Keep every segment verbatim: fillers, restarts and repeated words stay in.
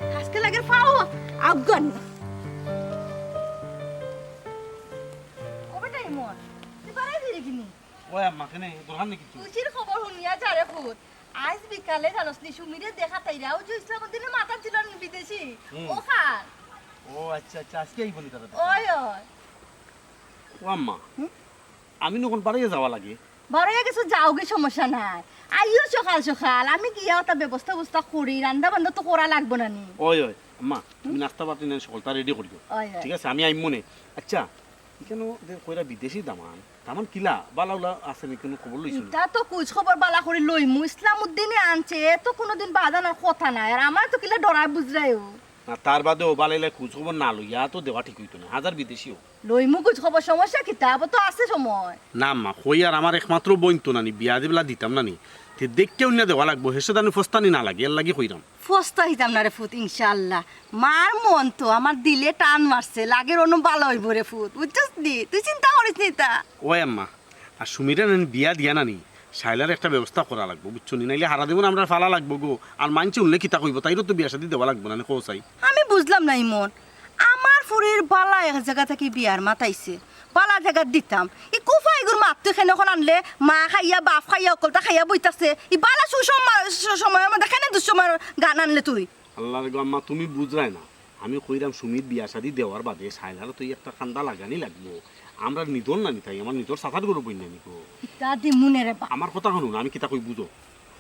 আজকে লাগের ফাও আফগান। ও বেটা ইমন, তুই বাড়াই দিলি কিনি? ওই আম্মা, কেনে? দরকার নি কিচ্ছু? খুশির খবর হুনিয়া যারে ফুত। আইজ বিকালে জানোস নি, সুমিরে দেখা তাইরা, ও যে ইসলামউদ্দিনে মাতাছিল নি বিদেশি, হুম। ওখান। ও আচ্ছা, আচ্ছা, আজকে আইবো নি তারা? ওই, ওই। ও আম্মা, হুম? আমি নখন বাড়াইয়া যাওয়া লাগে। বাড়াইয়া গেছো, যাওগি, সমস্যা নাই। আইও সকাল সকাল, আমি গিয়া ওটা ব্যবস্থা ব্যবস্থা করি, রান্দা বান্দা তো করা লাগবো না নি? ওই, ওই, আম্মা, তুমি নাস্তা পাতি নেন, সকলটা রেডি করিও। ওই, ওই। ঠিক আছে, আমি আইমু নে। আচ্ছা, ইখানো যে কইরা বিদেশি দামান, দামান কিলা? বালা উলা আছে নি, কোনো খবর লইছো নি? ইতা তো খোঁজ খবর বালা করি লইমু, ইসলামউদ্দিনে আনছে, এ তো কোনোদিন বাদ আনার কথা নাই। আর আমার তো কিলা ডরায় বুঝরায়ও। না, তার বাদেও বালা ইলা খোঁজ খবর না লইয়া তো দেওয়া ঠিক অইতো না, হাজার বিদেশি হোক। লইমু খোঁজ খবর, সমস্যা কিতা? আবার তো আছে সময়। না মা, কই আর আমার একমাত্র বইন তো নানি, বিয়া দিবলা দিতাম নানি। তে দেখিয়া হুনিয়া দেওয়া লাগবো, হেষে দানি ফস্তানি না লাগে, এর লাগি কইরাম। ফস্তা হিতাম না রে ফুত, ইনশাআল্লাহ। মার মন তো আমার দিলে টান মারছে, লাগের অনো বালা অইবো রে ফুত, বুঝছস নি? তুই চিন্তা করিস নি তা। ওই আম্মা, আর সুমিরে নানি বিয়া দিয়া নানি, শায়লার একটা ব্যবস্থা করা লাগবো, বুঝছো নি? নাইলে হারা দিবন আমরার ফালা লাগবো গো। আর মাইনষে হুনলে কিতা কইবো, তাইরও তো বিয়া শাদি দেওয়া লাগবো না নি, কও চাই। আমি বুঝলাম না ইমন, আমার ফুরির বালা এক জাগা থাকি বিয়ার মাত আইছে, বালা জাগাত দিতাম। ই কুফা ইগুর মাত তুই কেনে অখন আনলে? মা খাইয়া, বাপ খাইয়া, অকলতা খাইয়া বইতাছে। ই বালা সুসম-, সু-, সময়র মধ্যে কেনে দুঃসময়র গান আনলে তুই? আল্লাহ রে গো আম্মা, তুমি বুঝরায় না। আমি কইরাম সুমির বিয়া শাদি দেওয়ার বাদে শায়লারে তো একটা কান্দা লাগানি লাগবো। আমরার নিজর নানি তাই, আমার নিজর চাচার ঘরর বইন নানি গো। ইতা দিমুনে রে বা। আমার কথা হুনো না, আমি কিতা কই বুঝো।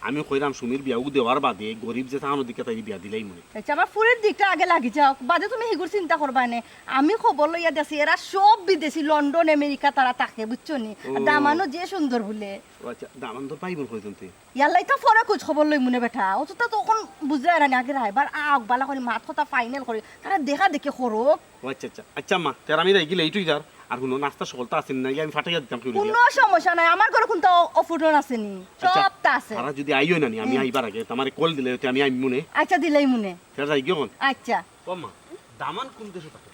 আমি কইরাম সুমির বিয়াউ দেওয়ার বাদে গরিব যে থাকানোর দিকে তাই বিয়া দিলাইমু নে। আচ্ছা, আমার ফুরির দিকটা আগে লাগি যাউক, বাদে তুমি হিগুর চিন্তা করবায় নে। আমি খবর লইয়া দেছি, এরা সব বিদেশি, লন্ডন, আমেরিকা তারা থাকে, বুঝছো নি? আর ও। দামানও যে সুন্দর বুলে। ও আচ্ছা, দামান তো পাইবো কইজন তুই? ইয়াল্লাই তো পরে খোঁজ খবর লইমু নে বেটা। অততা তো অখন বুঝরায় না নি, আগে রায়বার আউক, বালা করি মাত কথা ফাইনাল করি, তারা দেখা দেখি করউক। ও আচ্ছা, আচ্ছা। আচ্ছা মা, তে আমি যাইগি, লেট অই যার। আর হুনো, নাস্তা সকলতা আছে নি, নাইলে আমি ফাটাইয়া দিতাম কেউ কোনো সমস্যা নাই, আমার ঘরো কুনতা অ-, অফুরন আছে নি? আচ্ছা, সবতা আছে। তারা যদি আইও না নি, আমি হুম। আইবার আগে তোমারে কল দিলে অইতে আমি আইমু নে। আচ্ছা, দিলাইমু নে। তে যাইগি অখন? আচ্ছা। ও মা, দামান কোন দেশো থাকে?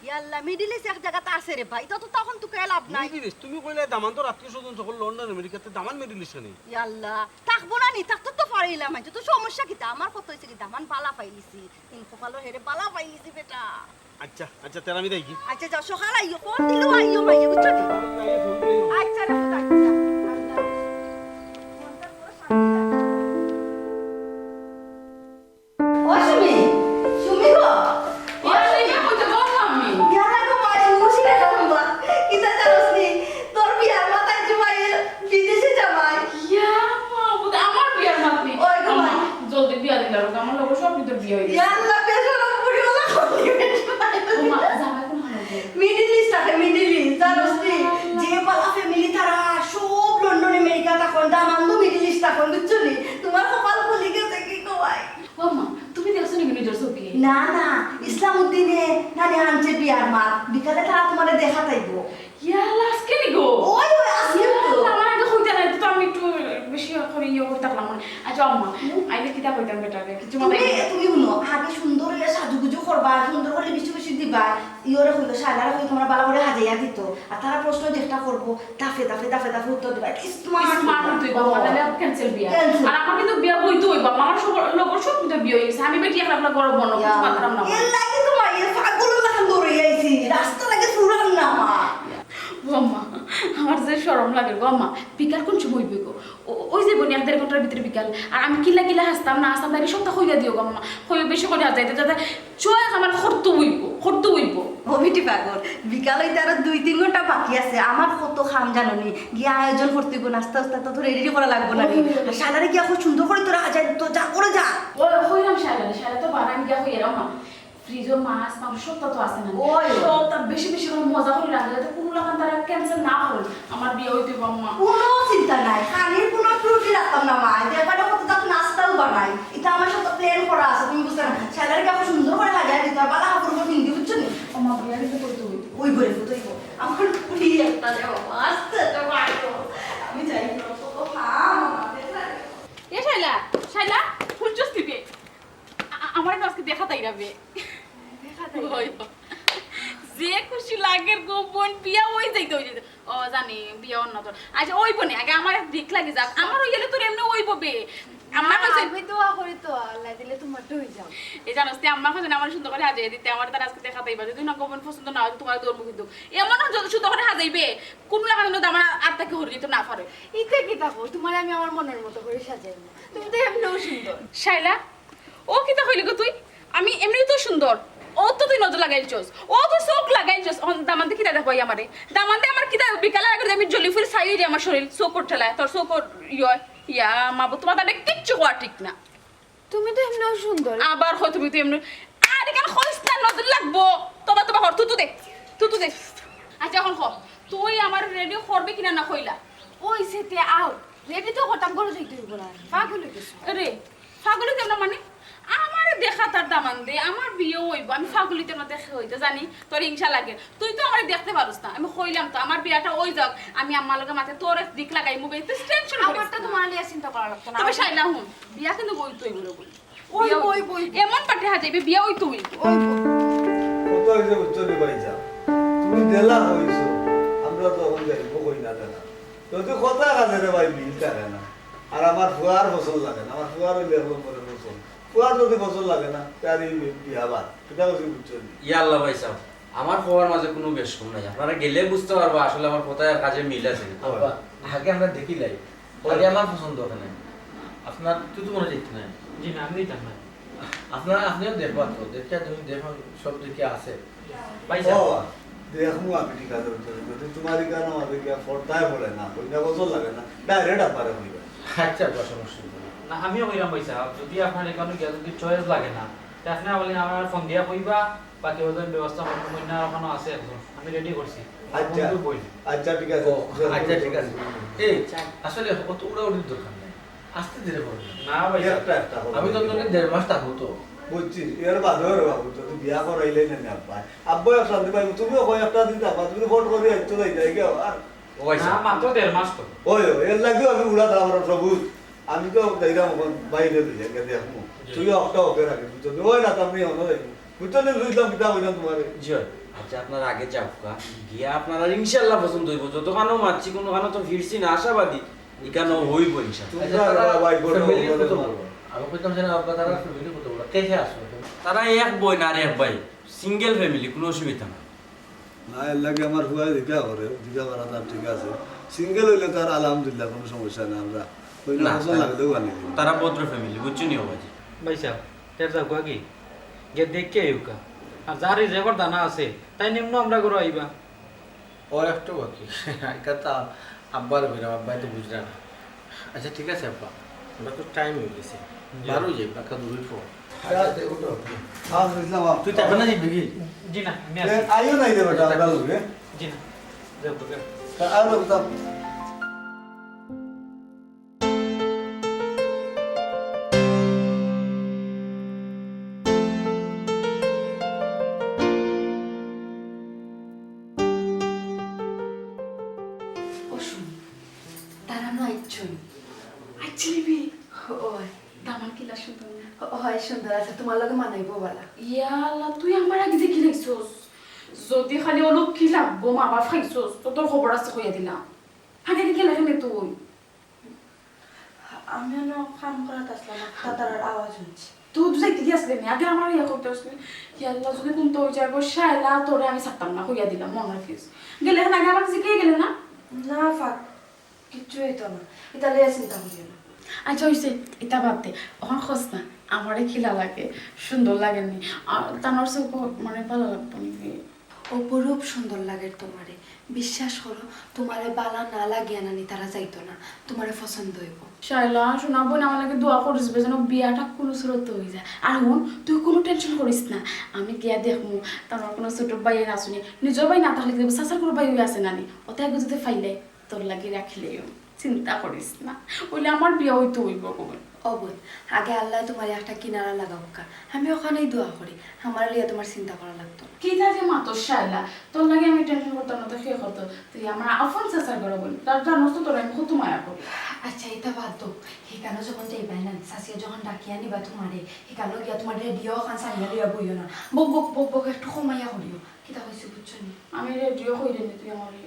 ইয়াল্লা, মিডল ইস্ট এক জাগাত আছে রে ভাই, ইতা তো তখন তুকাইয়া লাভ নাই। Middle east? তুমি কইলে দামান তো আত্মীয় স্বজন সকল লন্ডন, আমেরিকাতে, দামান মিডল ইস্ট কেনে? ইয়াল্লা, থাকবো না নি, থাকতো তো পারিলাম, আচ্ছা, তো সমস্যা কিতা? আমার কথা অইছে কি, দামান বালা পাইলিছি, তিন কপালো হেরে বালা পাইলিছি বেটা। আচ্ছা, আচ্ছা, তে আমি যাইগি। আচ্ছা, যাও, সকাল আইও, ফোন দিলেও আইও মাইয়া, বুঝছো নি? আচ্ছা রে, আচ্ছা, আচ্ছা। ও সুমি, সুমি গো। ও সুমি, কইতে বললাম আমি। ইয়াল্লা গো, বাড়ি খুশি রে বাবা। কিতা জানোস নি? তোর বিয়ার মাত আইছে ভাই, বিদেশি জামাই। ইয়া, মা, বুঝ-, আমার বিয়ার মাত নি। ওই গো আম্মা, ভাই। জলদি বিয়া দিলা, আমার লগর সব ভিতর বিয়া হইছে। ইয়াল্লা, বেশ ভালো, বুড়ি ভালো, বুড়ি ভালো। ও মা, জামাই কোন হানো? মিডল ইস্ট থাকে, মিডল ইস্ট, জানোস নি? যে বালা ফ্যামিলি তারা, সব লন্ডন, আমেরিকা থাকইন, দামান্দ মিডল ইস্ট থাকইন, বুঝছো নি? তোমার কপাল খুলি গেছে কি কওয়াই। ও মা, তুমি দেখছো নি নিজর চোখে? না, না, ইসলাম উদ্দিনে নানি আনছে বিয়ার মাত। বিকালে তারা তোমারে দেখা তাইবো। ইয়াল্লা, আজকে নি গো? ওই, ওই, আজকে তো। ইয়াল্লা, আমার আগে কইতা নাই, তো আমি একটু বেশি করে ইয়ে করতে পারলাম না। আচ্ছা, আম্মা, হুম? আইলে কিতা কইতাম বেটারে? কিছু তুমি, মাথায় তুমি হুনো, আগে সুন্দর হইয়া সাজুগুজু করবা, সুন্দর করে বেশি বেশি দিবা। ইয়োরে কইলো, শায়লারে কইলো, তোমরা ভালো করে হাজাইয়া দিত। আর তারা প্রশ্ন যেটা করবো, দাফে দাফে, দাফে দাফে উত্তর দিবা। একটা স্মার্ট স্মার্ট হইতে হইবা, আমার নাহলে ক্যান্সেল বিয়া। ক্যান্সেল। আর আমার কিন্তু বিয়া বইতে হইবা, আমার সব লোকের সব কিন্তু বিয়া হয়ে গেছে। আমি বেটি এখন আপনার গরম বন্ধ, ইয়া। বুঝতে পারতাম না। এর লাগি তো মাইয়ের পাগল লাখান দৌড়ে আইছি, রাস্তা লাগে ফুরান না মা। ও আম্মা, আমার যে শরম লাগে গো আম্মা, বিকাল কোন সময় হইবে গো? ও-, ওই যে বনি এক দেড় ঘন্টার ভিতরে বিকাল। আর আমি কিলা কিলা হাসতাম না হাসতাম, তাকে সবটা কইয়া দিও গো আম্মা। কইও বেশি করে হাজাইতে যাতে চয়েস আমার করতে হইব, করতে হইব। ও বেটি পাগল, বিকাল হইতে আরো দুই তিন ঘন্টা বাকি আছে। আমার কত কাম জানো নি? গিয়া আয়োজন করতে হইব, নাস্তা উস্তা তো রেডি করা লাগবো না নি? ওই, ওই, ওই। আর শালারে গিয়া খুব সুন্দর করে তোরা আজাই তো যা করে যা। ও, কইলাম শালারে, শালা তো বানান গিয়া কই এরকম না। ফ্রিজর মাছ, মাংস সবটা তো আছে না নি? ওই। সবটা বেশি বেশি করে মজা করে রাখলে যাতে কোনো লাখান তারা ক্যান্সেল না করে। আমার বিয়া হইতে হইব আম্মা। কোনো চিন্তা নাই, খানির কোনো ত্রুটি রাখতাম না মা। যে ব্যাপারে কত তার নাস্তাও বানাই। এটা আমার সাথে প্ল্যান করা আছে, তুমি বুঝতে না। স্যালারি কাপড় সুন্দর করে হাজার দিতে হবে, বালা কাপড় উপর হিন্দি, বুঝছো নি? আমার বিয়া কিন্তু করতে হইব। ওই বলে তো তুই বল। আমার পুলি একটা দেবো, আস্তে একটা পারবো। আমি যাই তো, তো খাম আমাদের লাগে। এ শাইলা, শাইলা, ফুল চুস দিবে। আ-, আ-, আমার একটু আজকে দেখা তাই রাবে। দেখা তাই? ওই। যে খুশি লাগের গো বোন, বিয়া ওই যাইতে, ওই যাইতে। ও জানি, বিয়া অন্য তোর। আচ্ছা, ওই বনে, আগে আমার এক দিক লাগে যাক। আমার ওই গেলে তোর এমনি ওই ববে। আম্মা কইছে, আমি দোয়া করি তো, আল্লাহ দিলে তোমার তো হয়ে যাও। এই জানোস তে আম্মা কইছে আমার সুন্দর করি হাজাই দিতে, আমার তার আজকে দেখা দিবা, যদি না গোপন পছন্দ না হয় তোমার দৌড় মুখে দুঃখ। এমন সুন্দর করি হাজাইবে, কোনো লাগানো দামান আর তাকে হরিয়ে তো না পারে। ইতে কি থাকো, তোমার আমি আমার মনের মতো করে সাজাই না। তুমি তো এমনিও সুন্দর। শাইলা, ও কিতা কইলি গো তুই? আমি এমনি তো সুন্দর, ও তো তুই নজর লাগাইলছস, ও তো চোখ লাগাইলছস। অখন দামান্দে কিতা দেখো আমারে? দামান্দে আমার কিতা বিকালে আগে আমি জলি ফুল ছাই হয়ে যায় আমার শরীর, চোখ ওর ঠেলায়, তোর চোখ ওর ইয়। ইয়া মাবু, তোমার তাদের কিচ্ছু করা ঠিক না। তুমি তো এমনিও সুন্দর। আবার কয় তুমি তো এমনি, আর এখানে কইস না, নজর লাগবো। তোবা তোবা কর, তুতু দে, তুতু দে। আচ্ছা, এখন ক, তুই আমার রেডি করবে কিনা না কইলা? ওই সেতে আও, রেডি তো করতাম, ঘরে যাইতে হইব না, পাগল হয়ে গেছো। রে, পাগল হইতাম না মানে? আমারে দেখা তার দামান্দে, আমার বিয়ে হইব, আমি পাগল হইতে না দেখে হইতে জানি, তোর হিংসা লাগে। তুই তো আমারে দেখতে পারস না, আমি কইলাম তো আমার বিয়াটা ওই যাক, আমি আম্মার লগে মাতে তোর এক দিক লাগাই মুবে, তুই টেনশন করিস আমারটা না। তোমার লিয়া চিন্তা করা লাগতো না। তবে শাইলা হুন, বিয়া কিন্তু বই তুই বলে বল। ওই, ওই, ওই। এমন পাটে হাজাইবে, বিয়া ওই তুই। ওই, কত হয়েছে বুঝছো নি ভাই সাহেব? তুমি দেলা হইছো, আমরা তো এখন যাইব কই না দেলা। যদি কথা কাজে রে ভাই মিল থাকে না, আর আমার ফুয়ার ফসল লাগে না, আমার ফুয়ার ওই লেখলো পরে ফসল, ফুয়ার যদি ফসল লাগে না, তার এই বিয়া বাদ, এটা হচ্ছে বুঝছো নি? ইয়া আল্লাহ ভাই সাহেব, আমার খবর মাঝে কোনো বেশ কম নাই। আপনারা গেলে বুঝতে পারবো আসলে আমার কোথায় আর কাজে মিল আছে। আব্বা, আগে আমরা দেখি লাই। আগে আমার পছন্দ ওখানে। আপনার তুই তো মনে যেতে নাই। জি না, আমি দিতাম না। আপনারা আপনিও দেখবা তো, দেখে তুমি দেখো সব দিকে আছে। ভাই ও, সাহেব, দেখমু আমি ঠিক আছে, যদি তোমার এখানে আমাদের গিয়া ফর্দায় পড়ে না, কইনা বছর লাগে না, ডাইরেক্ট আপারে কইবা। আচ্ছা, আব্বা, সমস্যা নেই। না, আমিও কইলাম ভাই সাহেব, যদি আপনার এখানে গিয়া যদি চয়েস লাগে না, তা আপনি বলেন আমার ফোন দিয়া কইবা, বাকি ওদের ব্যবস্থা করবো, কইনা ওখানে আছে একজন, আমি রেডি করছি। আচ্ছা। বন্ধু বই। আচ্ছা, ঠিক আছে। ও, আচ্ছা, ঠিক আছে। এই, আসলে অত উড়াউড়ির দরকার নাই, আস্তে ধীরে করো। না ভাই সাহেব। একটা একটা করো। আমি তো তোকে দেড় মাস থাকবো তো। বুঝছি, এর বাদেও রে বাবু, যদি বিয়া করাইলে না নি আব্বায়। আব্বায় শান্তি পাইবো, তুমিও কয় একটা দিন থাকবা, তুমি ফোন করি একটু যাই যাই গেও। আর ও ভাই না, সাহেব। মাত্র দেড় মাস তো। ওই, ওই, এর লাগেও আমি উড়া থাকবো সবুজ। আমি তো যাইরাম এখন বাইরে দিলে, গেলে এখন। তুই একটা ওকে রাখে, বুঝছো? ওই না, তো আমি অন্য যাইবো। বুঝছো নি, বুঝলাম কিতা কইলাম তোমারে। জি হয়। আচ্ছা, আপনারা আগে যাও, গা। গিয়া আপনারা ইনশাল্লাহ পছন্দ হইব। যতখানো মারছি, কোনোখানো তো ফিরছি না, আশাবাদী। এখানেও হইব ইনশাল্লাহ। তোমরা বাবা, এই ঘটনা ফ্যামিলি বলবো কত না। বড়? আমি কইতাম যে না, আব্বা, তারা ফ্যামিলি কত বড়? কে কে আসো? তারা এক বই না রে, এক ভাই। সিঙ্গেল ফ্যামিলি, কোনো অসুবিধা নাই। না, এর লাগে আমার ফুয়ায় জিকা করে, জিকা করা তার ঠিক আছে। সিঙ্গেল হইলে তার আলহামদুলিল্লাহ কোনো সমস্যা নাই, আমরা ওই না, পছন্দ তারা- লাগলেও আনি দিই। তারা ভদ্র ফ্যামিলি, বুঝছো নি বাবাজি? ভাই সাহেব, এর যাও গা কি? গিয়ে দেখে আইউকা। আর যার রিজেক্টর দানা আছে, তাই নিম্ন আমরা ঘরো আইবা। ও একটু বাকি। এটা তো আব্বার বেরাম, আব্বাই তো বুঝরা না। আচ্ছা, ঠিক আছে আব্বা, আমরা তো টাইম হয়ে গেছে, বারো যাই, বাক্কা দূরে ফোন। আচ্ছা, উঠো। হ্যাঁ, বুঝলাম, আপ- তুই তখন না যাবি কি? জি না, আমি এ, আছি। আইও না, এই দেবে, আমরা লোকে। জি না, যাও গা। তা আর যাও। ও শুন, তারা না ইচ্ছুন। আচ্ছা, লিবি। ওই। দামান কিলা সুন্দর না? ও, হয় সুন্দর আছে, তোমার লগে মানাইবো বালা। ইয়া আল্লাহ, তুই আমার আগে দেখি লাইছস। যদি খালি ওলো কি লাগবো, মা বাপ খাইছস, তো তোর খবর আছে কইয়া দিলাম। আগে দেখি লাগে নে তুই। আমি অন্য কাম করাত আসলাম, তাতার আওয়াজ শুনছি। তুই তো যাইতে গিয়ে আসলে নি, আগে আমার ইয়া করতে আসলে। ইয়া আল্লাহ, যদি কোনটা হয়ে যায় গো, শায়লা, তোরে আমি ছাড়তাম না, কইয়া দিলাম, মনে রাখিস। গেলে না, আগে আমার কাছে কে গেলে না? না, ফাক, কিচ্ছু হইতো না। এটা লইয়া চিন্তা করিও না। আচ্ছা, হইছে, এটা বাদ দে। ওখান খোঁজ না, আমারে খিলা লাগে, সুন্দর লাগে নি। আর তানোর চোখ মানে ভালো লাগতো নি। অপরূপ সুন্দর লাগে তোমারে। বিশ্বাস করো, তোমারে বালা না লাগিয়া নানি তারা যাইতো না। তোমারে পছন্দ হইব। শায়লা, শোনা বোন, আমার লাগে দোয়া করিস বে, যেন বিয়াটা কোনো সুরত হয়ে যায়। আর হুন, তুই কোনো টেনশন করিস না, আমি গিয়া দেখমু। তার কোনো ছোট ভাই না শুনি, নিজের ভাই না থাকলে কিন্তু চাচার কোনো ভাই আছে নানি, ওতে একটু যদি ফাইলে তোর লাগি রাখিলেও চিন্তা করিস না, ওইলে আমার বিয়া হইতে হইব বোন। ও বোন, আগে আল্লাহ তোমার একটা কিনারা লাগাউক্কা, আমি ওখানেই দোয়া করি, আমার লিয়া তোমার চিন্তা করা লাগতো না। কি থাকে মা তোর শায়লা, তোর লাগি আমি টেনশন করতাম না তো কে করতো? তুই আমার আফন চাচার ঘরে বোন, তার জানোস তো তোর আমি কত মায়া করি। আচ্ছা, এটা বাদ দাও, সেখানে যখন যাইবাই না, চাচিয়া যখন ডাকিয়া নিবা তোমারে, সেখানে গিয়া তোমার রেডিও খান সারিয়া লইয়া বইও না, বক বক বক বক একটু কমাইয়া করিও। কিতা কইছি বুঝছো নি? আমি রেডিও কইরে নি তুই আমারে।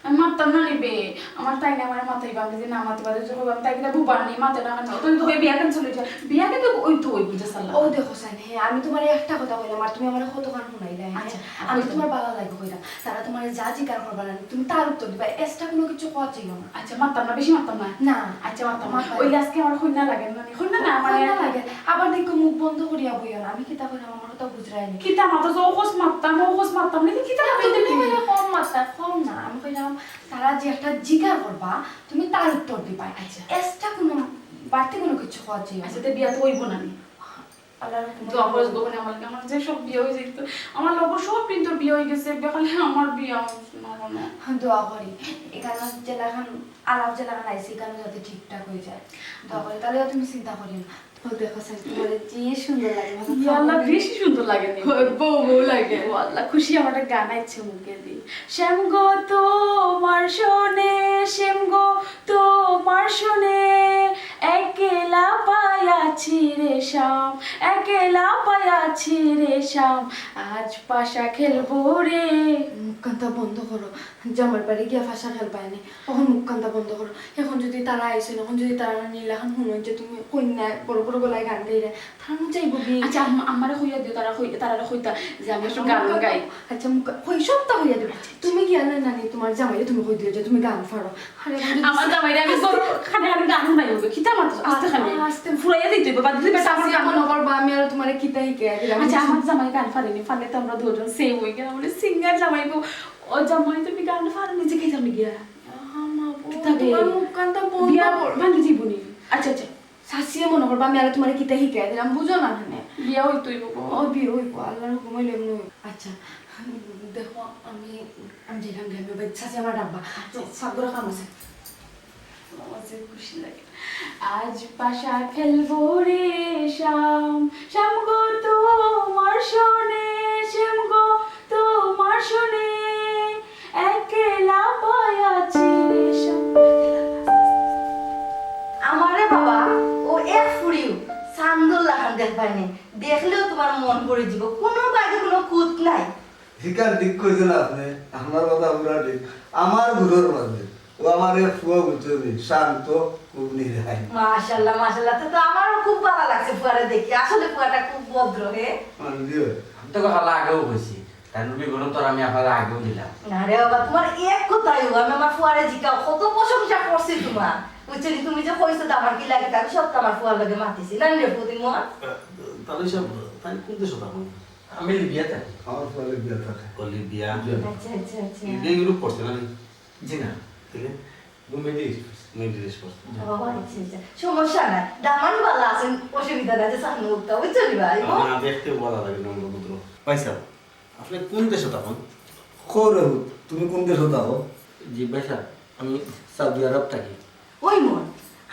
আমি মাততাম না নি বে, আমার তাই না আমার মাথায় বান্ধে যে না মাতে পারে, যখন আমি তাই কিনা বুবার নেই, মাতে না কেন? তুমি তো ওই বিয়া cancel হয়ে যায়, বিয়া কিন্তু ওই তো ওই বুঝে সাল্লা। ও দেখো সাইন, হ্যাঁ, আমি তোমার একটা কথা কইলাম, আর তুমি আমার কতক্ষণ শুনাইলে, হ্যাঁ? আচ্ছা, আমি কইতাম। তোমার ভালো লাগে কইলাম, তারা তোমার যা জিকার করবা না, তুমি তার উত্তর দিবা, এক্সট্রা কোনো কিছু কথা চাইও না। আচ্ছা, মাততাম না, বেশি মাততাম না। না। আচ্ছা, মাততাম না। মাততাম না। ওই আজকে আমার কন্যা লাগে না, কন্যা না, আমার কন্যা লাগে। আবার দেখো মুখ বন্ধ করিয়া বইও না, আমি কিতা কইলাম, আমার কথা বুঝরায় নি। কিতা মাতো যে ও কস মাততাম, ও কস মাততাম, নাকি কিতা না, মাতো তুমি তুমি? কইলে কম মাততা, কম না, আমি কইলাম, তারা যে একটা জিকার করবা, তুমি তার উত্তর দিবা। আচ্ছা। এক্সট্রা কোনো, বাড়তি কোনো কিছু কথা চাইও না। আচ্ছা, তে বিয়া তো হইব না নি? আল্লাহর হুকুমে দোয়া করিস হইব। গোপনে আমার, আমার যে সব বিয়া হয়ে যেত, আমার লোক সব কিন্তু বিয়া হয়ে গেছে, বেকালে আমার বিয়া হচ্ছে না কেন? দোয়া করি, এখানে যেলাখান আলাপ যেলাখান আইছে, এখানে যাতে ঠিকঠাক হয়ে যায়। দোয়া করি, তাহলে তুমি চিন্তা করিও না। ও দেখো সাইন, তোমার যে সুন্দর লাগে, মানে ইয়া আল্লাহ, বেশি সুন্দর লাগে নি? বউ, বউ লাগে। ও আল্লাহ, খুশি আমার একটা গান আইছে মুখে দি। শ্যাম গো তোমার শোনে, শ্যাম গো তোমার শোনে, একলা পায়াছি রে শ্যাম, একলা পায়াছি রে শ্যাম, আজ পাশা খেলবো রে। মুখখানটা বন্ধ করো, জামার বাড়ি গিয়া ফাঁসা খেলবায় নি। এখন মুখখানটা বন্ধ করো। এখন যদি তারা আইসেন, এখন যদি তারা নিলে এখন শুনেন যে তুমি কন্যায় বড় বড় গলায় গান গাইলে, তারা মন চাইব কি? আচ্ছা, আম-, আমারে কইয়া দিও, তারা কই-, তারারে কইতা যে আমি একটু আচ্ছা, গান মুখখানটা গাই। আচ্ছা, মুখ, কই সবটা কইয়া দিবা। আচ্ছা, আচ্ছা। তুমি গিয়া না নানি, তোমার জামাইরে তুমি কই দিও যে তুমি গান পারো। আরে, আমি যদি আমার জামাইরে আমি বড় খানে খানে গান নাই হবে, কিতা মাত্র আস্তে খানে। আ-, আস্তে। ফুরাইয়া দিতে হবে, বাদ দিতে হবে, আমার সাজিয়া গান মনে করবা, আমি আর তোমারে কিতা হিকাইয়া দিলাম। আচ্ছা, আমার জামাই গান পারেনি, পারলে তো আমরা দুজন সেম হয়ে গেলাম, মানে সিঙ্গার জামাই গো। ও জামাই, তুমি গান পারো নিজে কি জানি গিয়া? আহা, মা গো, কিতা বে? তোমার মুখখানটা বন্ধ বিয়া করো। ভাঙি জীবনী। আচ্ছা, আচ্ছা। সাজিয়া মনে করবা, আমি আর তোমারে কিতা হিকাইয়া দিলাম, বুঝো না কেনে? বিয়া হইতই গো। ও বিয়া হইব, আল্লাহর হুকুম হইলে এমনি হইব। আচ্ছা, দেখো, আমি, আমি যাইলাম গিয়া, আমি বাইরে সাজিয়া আমার ডাকবা। আচ্ছা, আচ্ছা। সাগরে কাম আছে। আমার যে খুশি লাগে। আজ পাশা খেলবো রে শ্যাম, শ্যাম গো তোমার শোনে, শ্যাম গো তোমার শোনে, একলা পায়াছি রে শ্যাম। আমারে বাবা, ও এক ফুড়িও চান্দর লাখান দেখবায় নি, দেখলেও তোমার মন পড়ে যাব, কোনো বাইরে কোনো খুঁত নাই। হিকার ঠিক কইছেন আপনি, আমার কথা পুরা ঠিক। আমার ঘরর মাঝে ও আমার এক ফুয়া বুঝছো নি, শান্ত, খুব নিরীহ। মাশাআল্লাহ, মাশাআল্লাহ, তো, তো আমারও খুব ভালো লাগছে ফুয়ারে দেখি, আসলে ফুয়াটা খুব ভদ্র, হে। মানে, জি। আমি তো কথা আগেও কইছি, তাই নবী বলুন তো আমি আপনারা আগেও দিলাম। না রে বাবা, তোমার এক কথাই ও, আমি আমার ফুয়ারে জিকাও, কত প্রশংসা করছি তোমার, বুঝছো নি? তুমি যে কইছো তো আমার কি লাগে, আমি সব তো আমার ফুয়ার লগে মাতিছি, না রে ফুয়া, তুমি আমার? তাহলে সব, তাই কোন দেশে থাকো? আমি লিবিয়া থাকি। আমার ফুয়া লিবিয়া থাকে। ও, লিবিয়া। জি। আচ্ছা, আচ্ছা, আচ্ছা। লিবিয়া ইউরোপ পড়ছে না নি? জি না। তাহলে? ও মিডল ইস্ট পড়ছে। মিডল ইস্ট পড়ছে। ও, আচ্ছা, আচ্ছা। সমস্যা নাই। দামান ভালা আছেন, অসুবিধা নাই যে সামনে উঠতা, বুঝছো নি ভাই? না, দেখতে ভালা লাগে, নম্র ভদ্র। ভাই সাহেব, আপনি কোন দেশে থাকেন? কও রে, তুমি কোন দেশে থাকো? জি ভাই সাহেব, আমি সৌদি আরব থাকি। ওই মন,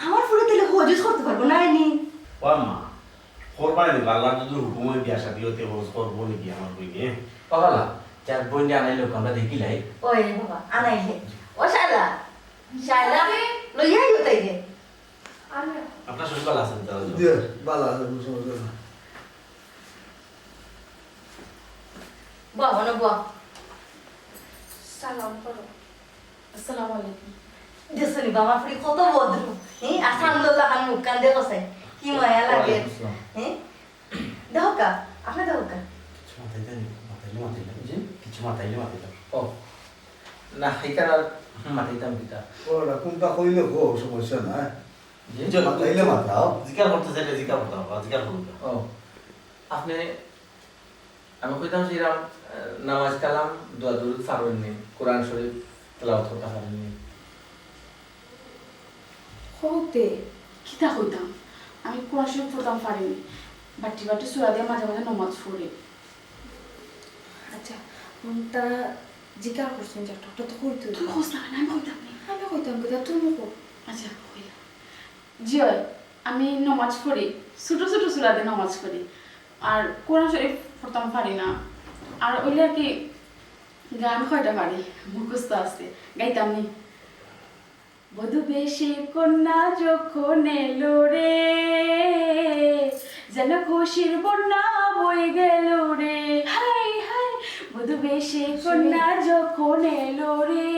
আমার ফুড়ি তাহলে হজ করতে পারবো না, আইনি? ও আম্মা, করবায় নি, আল্লাহর যদি হুকুম হয় বিয়া শাদী হইতে হজ করবো নি কি আমার বইনে? ও খালা, যাক বইন আনাইলে আমরা দেখিলাই। ওই বাবা, আনাইলে। ও শালা, শালা, লইয়া আইও তাইলে। আপনার শরীর ভালো আছেন তো? জি, ভালো আছে, কোনো সমস্যা না। বাবা না, বাবা। সালাম করো। আসসালামু আলাইকুম। দেখছো নি বাবা, ফুড়ি কত ভদ্র। হ্যাঁ, আর চান্দর লাখান মুখখান দেখো চাই। কি মায়া লাগে। ওয়ালাইকুম আসসালাম। হ্যাঁ? দেখো কা, আপনি দেখো কা। কিছু মাথায় দেন, মাথাইলে মাথাইলাম। জি? কিছু মাথাইলে মাথাইলাম। ও। না, এখানে আর মাথাইতাম কিতা? ও, না, কোনটা কইলে কও, সমস্যা নাই। জি? মাথাইলে মাথাও। জিকার করতে চাইলে জিকার করতে হবে, জিকার করুন। ও। আপনি আমি কইতাম যে এরা, আহ, নামাজ কালাম, দোয়া দুরুদ পারইন নি, কোরআন শরীফ তেলাওয়াত করতা পারইন নি। কও তে, কিতা কইতাম? আমি কোরআন শরীফ পড়তাম পারি নি। বাটি বাটি সূরা দিয়া মাঝে মাঝে নামাজ পড়ি। আচ্ছা, উম, তারা জিকার করছেন যে একটা, ওটা তো কইতে তুই হইতো। কস না, আমি কইতাম নি। আমি কইতাম, কইতাম, তুমি কও। আচ্ছা, কইলাম। জি অয়, আমি নামাজ পড়ি, ছোট ছোট সূরা দিয়া নামাজ পড়ি। আর কোরআন শরীফ পড়তাম পারি না। আর অইলে আর কি গান কয়টা পারি, মুখস্থ আছে, গাইতাম নি। বধূ বেশে কন্যা যখন এলো রে, যেন খুশির বন্যা বয়ে গেল রে। হায় হায়, বধূ বেশে কন্যা যখন এলো রে,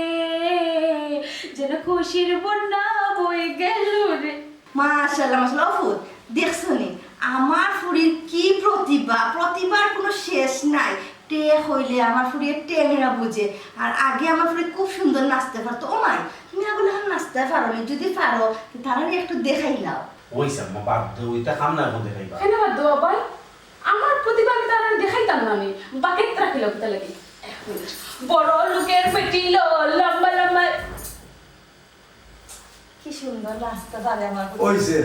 যেন খুশির বন্যা বয়ে গেল রে। মাশাআল্লাহ, মাশাআল্লাহ। অপু, দেখছো নি? আমার ফুরির কি প্রতিভা, প্রতিভার কোনো শেষ নাই। টেক অইলে আমার ফুরিয়ে টেংরা বুঝে। আর আগে আমার ফুরি খুব সুন্দর নাচতে পারতো। ও মাই, তুমি আগুলো এখন নাচতে পারো নি? যদি পারো, তো তারারে একটু দেখাইলাও। ওই সাম্মা বাদ দেও, ওইটা কাম না এখন দেখাইবা। কেন বাদ দেবো আব্বাই? আমার প্রতিভা আমি তারারে দেখাইতাম না নি। বাকেট রাখিল কোথা লাগি? এক মিনিট। বড় লোকের বেটি লো, লম্বা লম্বা। কি সুন্দর নাচতে পারে আমার ফুরি। ওই যে,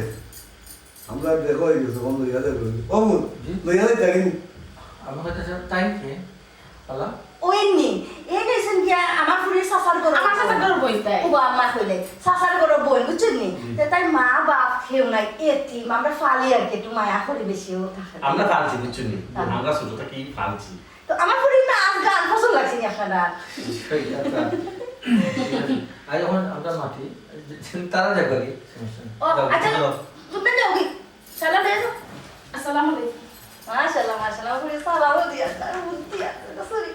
আমরা দেখা হয়ে গেছে, বন্ধ হইয়া যাবে। ও, জি। লইয়া যাই, তাই নি? আমার কথা স্যার, টাইম কি? হ্যালো? ওই নি, এই নিছেন গিয়া আমার ফুরির চাচার ঘরো। আমার চাচার ঘরো বইন তাই। ও বাবা, মা কইলে, চাচার ঘরো বইন, বুঝছেন নি? জি। তে তাই মা বাপ কেউ নাই, এতিম, আমরা ফালি আর কি, একটু মায়া করি বেশি ও থাকে। আমরা ফালছি, বুঝছেন নি? হ্যাঁ। আমরা ছোট থাকি ফালছি। তো আমার ফুরির নাচ গান পছন্দ লাগছে নি আপনার? আর এখন আমরা মাটি, তারা যাবে আর কি, সমস্যা নেই। ও, যাও, আচ্ছা, যাও। তুমি যাও কি? সালাম দিয়ে যাও। আসসালামু আলাইকুম। মাশাআল্লাহ, মাশাআল্লাহ, আমার ফুরি সালামও দিয়া, তার বুদ্ধি আছে, সরি।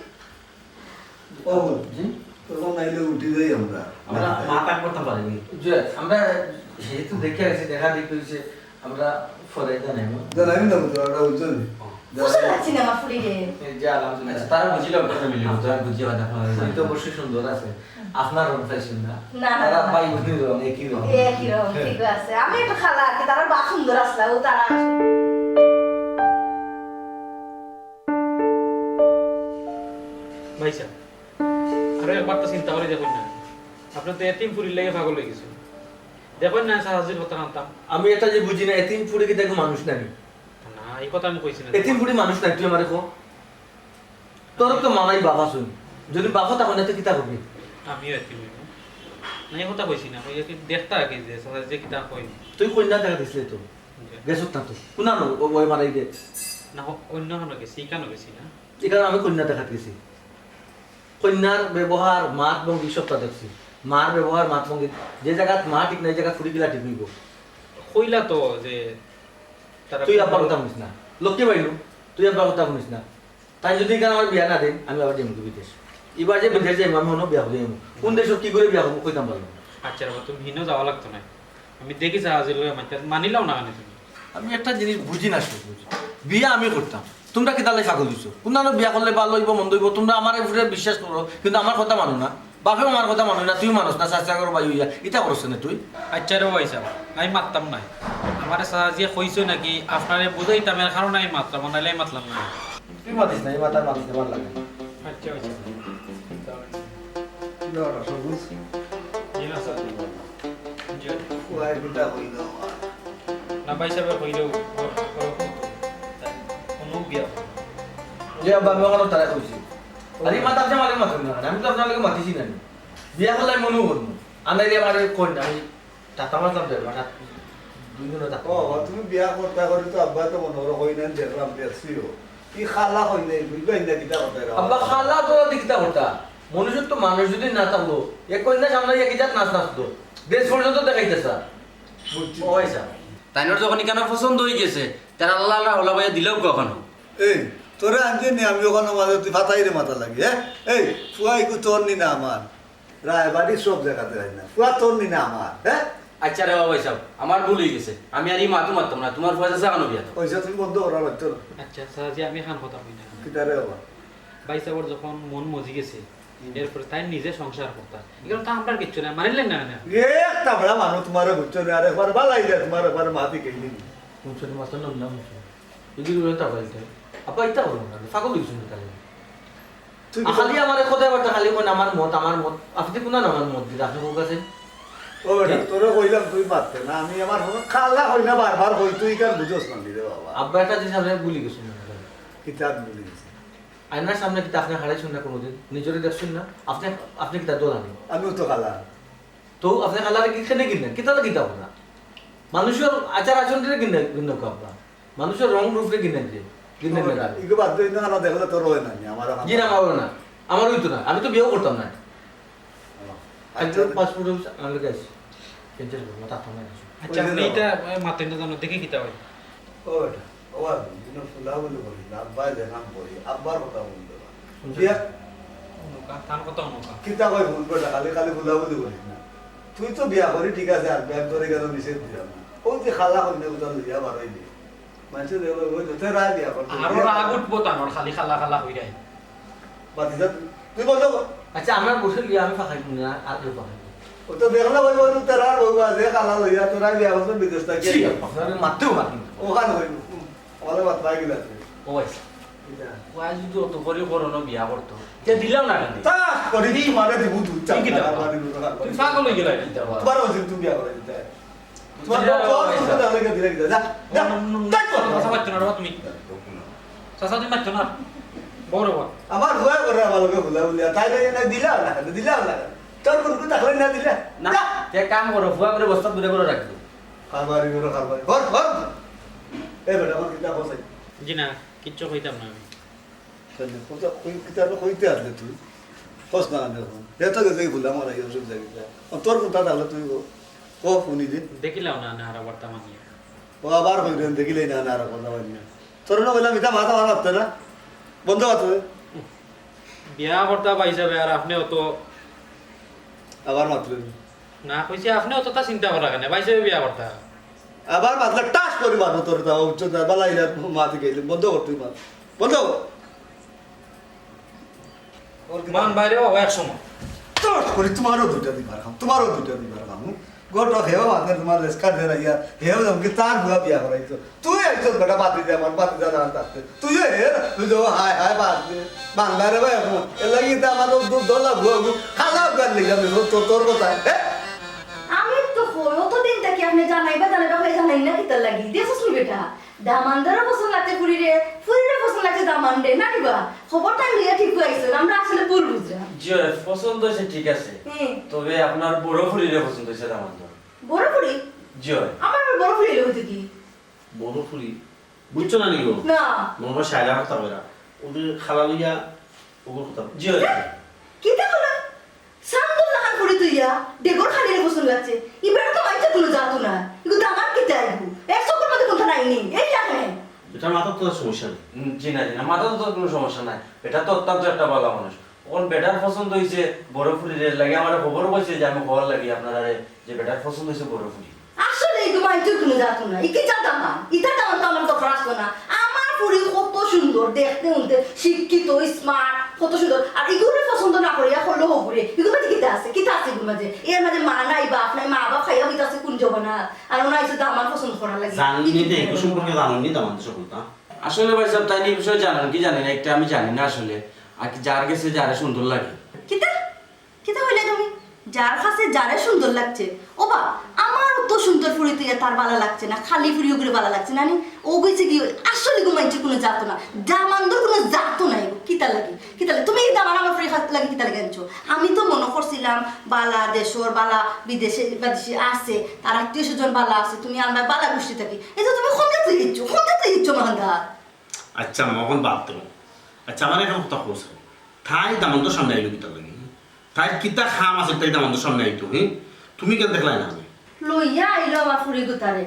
ও, জি? তখন নাইলে উঠি যাই আমরা। আমরা মাথা করতে পারিনি। যে আমরা যেহেতু দেখে আসি, দেখা দেখি হয়েছে, আমরা ফরাই জানাই না। জানাই না, বুঝতে পারো, বুঝছো নি? বুঝতে পারছি না, আমার ফুরি রে। এই যে আলহামদুলিল্লাহ। আচ্ছা, তারা বুঝিল, কথা মিলিল, তো আমি বুঝি হয় না, আপনারা এই তো জানেন। অবশ্যই সুন্দর আছে। আপনার রং পাইছেন না? না, না, তারা না, না। ভাই বোনের রং, একই রং। একই রং, ঠিক আছে। আমি একটু খালা আর কি, তারা বাপ সুন্দর আসলা, ও তারা আসলে। ভাই সাহেব, আরো একবার তো চিন্তা করে দেখুন না। আপনি তো এতিম ফুরির লেগে পাগল হয়ে গেছেন। দেখুন না, সাহায্যের কথা আনতাম। আমি এটা যে বুঝি না, এতিম ফুরি কি দেখো মানুষ নাকি? না, এই কথা আমি কইছি না। এতিম ফুরি মানুষ নাই, তুই আমারে কো। তোর তো মামাই বাবা শুন। যদি বাবা তখন এত কিতা করবি? আমিও এতিম হইব। না, এই কথা কইছি না। ওই যে দেখতা আগে যে সাহায্যে কিতা কই। তুই কন্যা দেখা দিছিলে তো। জি। গেছত না তো। কোন আনো? ও, ওই মারাই দে। না, ও-, অন্য হানো গেছি, ইকানো গেছি না। এখানে আমি কন্যা দেখাত গেছি। কন্যার ব্যবহার, মাত ভঙ্গি সবটা দেখছি। মার ব্যবহার, মাত ভঙ্গি। যে জায়গাত মা ঠিক নাই, এই জায়গাত ফুরি গিলা ঠিক হইব। কইলা তো যে তারা তুই আব্বার কথা শুনিস না। লক্ষ্মী বাইলু, তুই আব্বার কথা শুনিস না। তাই যদি এখানে আমার বিয়া না দেন, আমি আবার যাইমু বিদেশ। এবার যে বিদেশ যাইমু, আমি অন্য বিয়া করে যাইমু। কোন দেশে কি করে বিয়া করবো, কইতাম পারলাম না। আচ্ছা রে বাবা, তুমি হিনো যাওয়া লাগতো না। আমি দেখি সাহায্য করে মানতে, মানিলাও না কেন তুমি? আমি একটা জিনিস বুঝি না, সবুজ। বিয়া আমি করতাম, তোমরা কিতার লাগি পাগল হইছো? কোন বিয়া করলে ভালো হইব, মন্দ হইব, তোমরা আমার উপরে বিশ্বাস করো, কিন্তু আমার কথা মানো না। বাপেও আমার কথা মানো না, তুইও মানস না, চাচা করো ভাই হইয়া, ইটা করছ না তুই। আচ্ছা রে ভাই সাহেব, আমি মারতাম না। আমারে সাহায্যে কইছো নাকি, আপনারে বুঝাইতাম, এর কারণে আমি মারতাম, নাইলে আমি মারলাম না। তুই মাতিস না, এই মাতার মাতিস না, ভালো লাগে না। আচ্ছা, আচ্ছা। কি ব্যাপার, সবুজ? জি না, স্যার। জি। ফুয়ায় কিতা কইলো আমার? না, ভাই সাহেব কইলো, ও-, ওরকম তো। তাই, কোনো বিয়া। যে আব্বা, আমি ওখানে তারা কইছি। আরে, মা, তার জামালে মাতুন না, আমি তো আপনার লগে মাতিছি না। বিয়া করলে মনে করবো। আনাইলে আমার কই না, আমি তাতা মাতলাম তো, মানে, দুই দিনও তাতা। ও, তুমি বিয়া করতা করি তো আব্বা তো মনে করো কই না, দেখলাম, দেখছিও। কি খালা কই নাই, বুঝবাই না কিতা কথা এরা। আব্বা খালা তো দি কিতা কথা। মানুষের তো মানুষ যদি না থাকলো, এক কন্যা সামনে এক জাত নাচ নাচতো। দেশ পর্যন্ত দেখাইতে স্যার। বুঝছি। ও ভাই স্যার। তাইনর যখন এখানে পছন্দ হয়ে গেছে, তার আল্লাহ আল্লাহ হলা ভাইয়া দিলেও কখনো। এই, তোরে আনতে নি আমি ওখানে মাঝে তুই ফাতাইরে মাথা লাগি, হ্যাঁ? এই, ফুয়াই কু তোর নি না আমার। রায়বাড়ি সব জায়গাতে রায় না। ফুয়া তোর নি না আমার, হ্যাঁ? আচ্ছা রে বাবা সাহেব, আমার ভুল হয়ে গেছে। আমি আর এই মাতু মারতাম না, তোমার ফুয়া চাচা কেন বিয়া তো? ওই যে তুমি বন্ধ করা লাগতো না। আচ্ছা, স্যার, যে আমি খান কথা কই না। কিতা রে বাবা? ভাই সাহেবর যখন মন মজি গেছে, হুম। এরপরে তাই নিজে সংসার করতা। এখানে তো আমরা কিচ্ছু নাই, মানিলেন না, না। এ, একটা বড় মানুষ তোমারে বুঝছো না, আরে একবার বালাই যায়, তোমার একবার মাতি কেলি। বুঝছো না, মাথা নম না বুঝছো। এগুলো হলো তাবাইল তাই। আপা, ইতা করো না, পাগল হইছো না তাহলে। তুই আ, খালি আমার কথাবার্তা খালি কইন, "আমার মত, আমার মত।" আপনি কোন আমার মত দিতে, আপনি কোন কাছে? ও বেটা, জি? তোরে কইলাম তুই মারতে না, আমি আমার হলো খালা হই না, বারবার হই, তুই কার বুঝোস না রে বাবা। আব্বা একটা জিনিস আপনি ভুলি গেছেন না। কিতা আমি ভুলি গেছি? আয়নার সামনে কিতা আপনি হারাইছেন না কোনোদিন? নিজরে দেখছেন না? আপনি, আপনি কিতা দোলা নেই? আমিও তো খালা। তো আপনি খালারে কি খেলে কিনলেন? কিতা কিতা না? মানুষের আচার আচরণ দিয়ে কিনলেন, কিনলেন আব্বা। মানুষের রং রূপরে কিনলেন যে, কিনলেন ও না। বেটা, ইগো বাদ দে, ইনো খালা দেখলে তোর হয় না, আমার জি না, আমারও না। আমারও হইতো না। আমি তো বিয়েও করতাম না। ও, আচ্ছা, আচ্ছা। পাসপোর্ট অফিস আমার কাছে। ক্যান্সেল করবো, তার সঙ্গে আসো। আচ্ছা, ওই যে আপনি দেখো। এটা, এ, মাতেন না জানো, দেখি কিতা হয়। ও বেটা, ও আর দিন ফুলা বলে বলি না, আব্বাই যে নাম বলি, আব্বার কথা বলতে পারে। শুনছো? বিয়া- অনুকা, তার কথা অনুকা। কিতা কই ভুল বেটা, খালি খালি ফুলা বলি বলি না। তুই তো বিয়া করি ঠিক আছে, আর বিয়া করে গেল নিষেধ দিলাম না। ওই যে খালা কইনা গুতা লইয়া বারইলি। মানুষে দেখলো, ওই তো তেরা বিয়া করতে আরো বিয়া রাগ করে। উঠবো তানোর, খালি খালা খালা কইরায়। বাতিজা, তুই বন্ধ কর। আচ্ছা, আমরা বসে গিয়ে আমি ফাঁকাই না, আর কেউ ফাঁকাই না। ও তো দেখলো, ওই বন্ধু তেরা বউ আছে, খালা লইয়া তেরা বিয়া করতে বিদেশ থাকি। ছি, আপনারা মারতেও পারেন। ওখানে হইব। আমাদের মাথায় গেলে আছে। ও ভাই, এটা। ও আজ যদি অত করি করো না বিয়া করতো, তে দিলাম না কেন? তা করি কি মারে দিব দুধ চা, ঠিক আছে। খাবার দিব, খাবার। তুই পাগল হয়ে গেলে এটা। তোমার ওই দিন তুমি বিয়া করে দিতে। তোমার বিয়া বউ, বউ, করে দিতে। তাহলে কি দিলে কি? যা, যা, হুম, হুম, হুম। তাই কর। চাচা মারতো না রে তুমি। চাচা তুমি মারতো না। বড় বড়। আমার ফুয়া করে আমার লগে হুলা হুলিয়া। তাই না, না দিলা না, দিলা না। তোর কোন কোন তাহলে না দিলা? না, যা। তে কাম করো, ফুয়া করে বস্তা দূরে করে রাখবো। খাবারি করো, খাবারি। কর, কর। এ বেটা, আমার কিতা কথা? জি না, কিচ্ছু কইতাম না আমি। কেন? কথা কই, কিতা আর কইতে আসলে তুই? কস না কেন এখন? এ তো গেছে ভুলে আমার এই অসুবিধা কিতা? আর তোর কোনটা তাহলে তুই ক-, ক শুনি দে। দেখিলাও না, না, আর আবার তামানি। ও আবার কইবেন, দেখিলেই না, না, আর কথা বলি না। তোর না বললাম, এটা মাথা মারা হচ্ছে না। বন্ধ করতে হবে। বিয়া করতা পাইছে ভাই, আর আপনি অত আবার মাতলেন। না, কইছি আপনি অতটা চিন্তা করা কেন? ভাই সাহেব বিয়া করতা। আবার মাতলে টাস করি মারবো তোর, তা উচ্চ না, বালা ইলা মাতি গেলি, বন্ধ কর তুই মাত। বন্ধ কর। ওর কি মান বাইরে বাবা এক সময়। টাস করি তোমারও দুইটা দিবার খাম, তোমারও দুইটা দিবার খাম। গোটা হেও মাতে তোমার লেসকা ধরে ইয়া, হেও জমকে তার বুয়া বিয়া করাইতো। তুই একজন বেটা বাদ দিয়ে আমার বাদ দিয়ে জানা থাকতে। তুইও হে, তুই তো হায় হায় বাদ দে। বাংলা রে ভাই এখন। এর লাগি তো আমার দু দলা ভুয়া গু, খালা ভুয়া লিখা আমি তো তোর কথা। হে? আমি তো কই, অত দিন থাকি আপনি জানাইবা, জানাইবা হয়ে জানাই না কিতার লাগি? দেখছস নি বেটা? দামান্দরও পছন্দ লাগছে ফুরিরে, ফুরিরে পছন্দ লাগছে দামান্দরে, না কিবা? খবরটা নিয়ে ঠিক হয়েছে, আমরা আসলে ভুল বুঝলাম। জি, পছন্দ হয়েছে ঠিক আছে। হুম। তবে আপনার বড় ফুরিরে পছন্দ হয়েছে দামান্দর। বড় ফুরি? জি। আমার আবার বড় ফুরি হইতে কি? বড় ফুরি? বুঝছো না নিগো? না। মনে হয় সাইডা কথা কইরা। ওদের খালা লইয়া ওগুর কথা। জি। কিতা বলে? সান্দুল্লাহ খান ফুরি তুইয়া, ডেগর খানিরে পছন্দ লাগছে। ই বেটা তো মাইতে কোনো জাতু না। ইগু তো আমার কিতা আইবু? এক চক্কর মধ্যে কোনটা নাই নি। এই জানে। এটা মাথার তো সমস্যা নেই। উম, জি না, জি না, মাথার তো কোনো সমস্যা নাই। এটা তো অত্যন্ত একটা ভালো মানুষ। অখন বেটার পছন্দ হইছে, বড় ফুরিরে লাগে আমারে খবর কইছে যে আমি খবর লাগি আপনারারে যে বেটার পছন্দ হইছে বড় ফুরি। আসলে এই তো মাইতে কোনো জাতু না। ই কি জাতা মা? ইতা তেমন তো আমার দরকার আসলো না। আমার ফুরি কত সুন্দর, দেখতে উনতে শিক্ষিত, smart, কত সুন্দর। আর ইগুরে পছন্দ না করিয়া করলো হগুরে। ইগুর মাঝে কিতা আছে? কিতা আছে ইগুর মাঝে? এর মাঝে মা নাই, বাপ নাই, মা বাপ খাইয়া হইতা আছে কোন জমানা? আর ওনা আইছে তো আমার পছন্দ করার লাগি। জানি নি তো, এগুলো সম্পর্কে জানি নি তো আমাদের সকল তা। আসলে ভাই সাহেব, তাই নিয়ে বিষয়ে জানেন কি জানি না, একটা আমি জানি না আসলে। আর কি যার গেছে যারে সুন্দর লাগে। কিতা? কিতা কইলে তুমি? যার কাছে যারে সুন্দর লাগছে। ও বা, আমার তো সুন্দর ফুরি তুই তার ভালা লাগছে না, খালি ফুরি ওগুলো ভালা লাগছে না, নি? ও কইছে কি, আসলে গো মাইনষে কোনো জাত না, দামান্দর কোনো জাত নাই গো। কিতা লাগি? কিতা লাগি? তুমি এই দামান আমার ফুরি লাগি কিতা লাগি আনছো? আমি তো মনে করছিলাম বালা দেশর, বালা বিদেশে, বিদেশে আছে, তার আত্মীয় স্বজন বালা আছে, তুমি আমরা বালা গোষ্ঠী থাকি। এই তো তুমি কোন জাত ইচ্ছো? কোন জাত ইচ্ছো, মাহান্দা? আচ্ছা, মগন বাদ দেবো। আচ্ছা, আমার একটা কথা কইছো। তাই দামান্দর সামনে আইলো কিতা লাগি? তাই কিতা খাম আছে তাই দামান্দর সামনে আইতো, হি? তুমি কেন দেখলাই না আমি? লইয়া আইলো আমার ফুরি গুতারে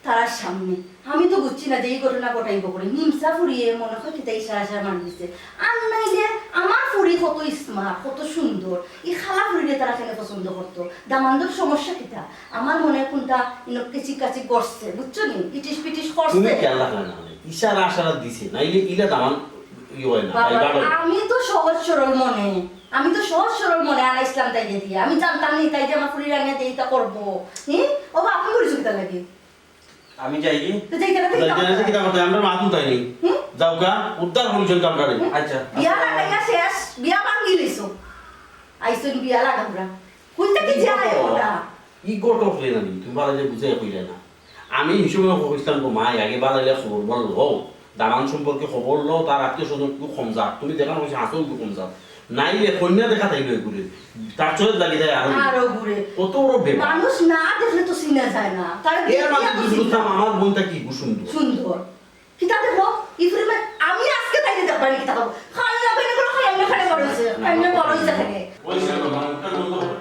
তারার সামনে। আমি তো বুঝছি না যে এই ঘটনা ঘটাইব করে। নিমসা ফুরিয়ে মনে হয় কিতা ইশারা ইশারা মারি দিছে। আর নাইলে আমার ফুরি কত smart, কত সুন্দর। এই খালা ফুরিরে তারা কেন পছন্দ করতো? দামান্দর সমস্যা কিতা? আমার মনে হয় কোনটা ইনো কিচিক কাচিক করছে, বুঝছো নি? ইটিস পিটিস করছে। তুমি খেয়াল রাখলে না, মানে, ইশারা আশারা দিছে, নাইলে ইলা দামান ইয়ে হয় না, বাবা, তাই বাড়ো। আমি তো সহজ সরল মনে, আমি তো সহজ সরল মনে আনাইছিলাম তাই দিয়ে। আমি জানতাম নি তাই যে আমার ফুরি রানিয়া দিয়ে ইতা করবো। হি? ও বাবা, আপনি করেছো কিতা লাগে? আমি যাই কি? তো যাই কেন? যাই কেন? কিতা করতে? আমরা মাতুন তাই নি। হুম? যাও গা, উদ্ধার হইল জন কামড়ারে। হুম? আচ্ছা। বিয়া লাগাইয়া শেষ, বিয়া ভাঙ্গি লইছো। আইসুন বিয়া লাগামরা। কইতে কি ই যায় কথা, ওটা? ই কথা কইলে না নি, তুমি বালা যে বুঝাই কইলে না। আমি হিসেবে কইছিলাম গো মা, আগে বালা ইলা খবর বল লও। দামান সম্পর্কে খবর লও, তার আত্মীয় স্বজন একটু কম যাক। তুমি দেখানো কইছো হাসো একটু কম যাক। নাইলে কন্যা দেখা তাই লই ঘুরে। তার চোখে লাগি যায় আরো। আরো ঘুরে। কত বড় ব্যাপার। মানুষ না দেখলে তো চিনা যায় না। তার এর দেখে মাঝে তো দুই চিনা। বুঝতাম আমার বোনটা কি সুন্দর। সুন্দর। কিতা দেখো, ইফুরে মা-, আমি আজকে তাইলে দেখবা নি কিতা করবো। খাই না, খাই না, খাই না, খাই না, বড় হইছে। খাই না, বড় হইছে, খাই না। ওই ছিল, মানে, উত্তর বলতো।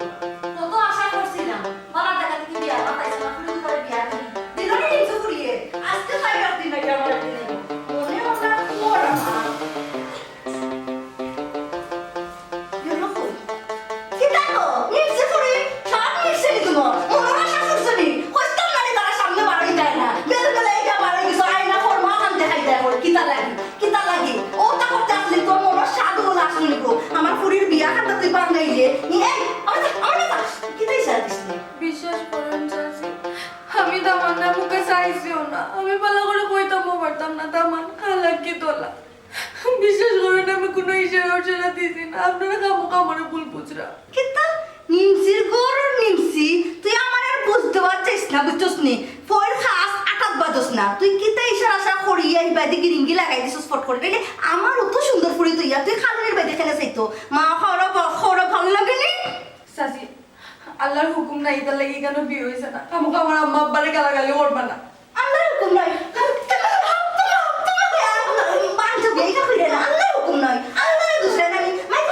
কত আশা করছিলাম, বাবা দেখা থেকে বিয়া, বাবা এসে না, ফুরি করে বিয়া দিই। দিল না কিন্তু ফুরিয়ে। আজকে তাই একদিন না, আমার একদিন নেই। মনে মনে আর খবর আমার। ইউরোপ। কিতা গো? নিচে পড়ে, সব নিচে নিতে তুই বাঙ্গাইলে, নি এই, আমার যা, আমার যা, কিতা ইশারা দিস নি? বিশ্বাস করুন চাচি, আমি দামান্নর মুখে চাইছিও না। আমি ভালা করি কইতামও পারতাম না, দামান খালা কি তোলা। বিশ্বাস করুন, আমি কোনো ইশারা উশারা দিছি না। আপনারা খামোখা আমারে ভুল বুঝরা। কিতা? নিমসির ঘরর নিমসি, তুই আমারে আর বুঝতে পারছিস না, বুঝছস নি? ফইর খাস আটাত বাজস না। তুই কিতা ইশারা আশা করিয়া ইবাদি গিরিঙ্গি লাগাই দিছস ফট করে। নাইলে আমার অত সুন্দর ফুরি তুই, আর তুই খালুনির বাদি কেনে চাইতো? মা খাওয়ারও বা-, খাওয়ারও ভালো লাগে নি? চাচি, আল্লাহর হুকুম নাই, ইতার লাগি কেন বিয়া হইছে না? খামোখা আমার আম্মা আব্বারে গালাগালি করবা না। আল্লাহর হুকুম নাই। বান্ধবী, এটা কইলে না, আল্লাহর হুকুম নাই। আল্লাহরে দুষলে না নি। মাই,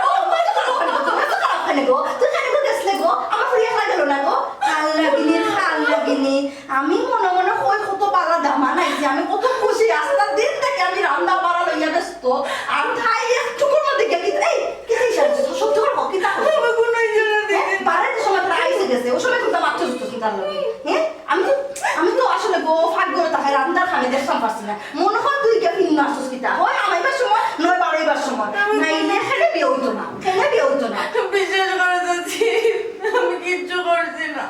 ও, মাই তো খারাপ কেনে গো? মাই তো খারাপ কেনে গো? তুই কেনে গো গেছলে গো? আমার ফুরি একলা গেল না গো? খালনাগিনি, খালনাগিনি। আমি মনে মনে কই কত বালা দামান আইছে, আমি কত খুশি। আস্তা দিন থাকি আমি রান্দা বাড়া লইয়া ব্যস্ত। আর তাই এক টুকুর মধ্যে গিয়া কি, এই, কি ইশারা দিছো? সত্যি করে কও, কিতা কইছো? আমার কোনো ইশারা দিছি না। বাড়ির সময় তারা আইছে গেছে, ওই সময় কিন্তু মাত্র জুতো চিন্তার লগে। হ্যাঁ? আমি তো, আমি তো আসলে গো ফাঁক করে তাকে রান্দার খামে দেখতাম পারছি না। মনে হয় তুই গিয়া ফিল্ম আসছিস কিতা? হয় আমাইবার সময়, নয় বারোইবার সময়। নাইলে এখানে বিয়ে হইতো না, এখানে বিয়ে হইতো না। বিশ্বাস করো চাচি, আমি কিচ্ছু করছি না।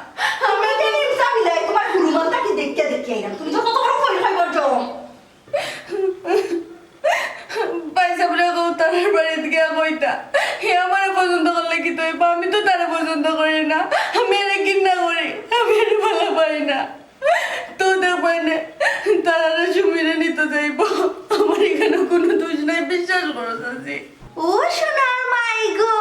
আমি তো নিমসা মিলাই তোমার গুরুমালটা কি দেখিয়া দেখিয়া আইলাম। তুমি তো কত বড় ফইল হইবার জম। ভাই সাবরে কও তারার বাড়িত গিয়া কইতা। হে আমারে পছন্দ করলে কিতা অইবো? আমি তো তারে পছন্দ করি না। আমি এরে ঘিন্না করি। আমি এরে ভালা পাই না। তো দেখবায় নে, তারারে সুমিরে নিতে যাইবো। আমার এখানে কোনো দোষ নাই, বিশ্বাস করো চাচি। ও সোনার মাই গো,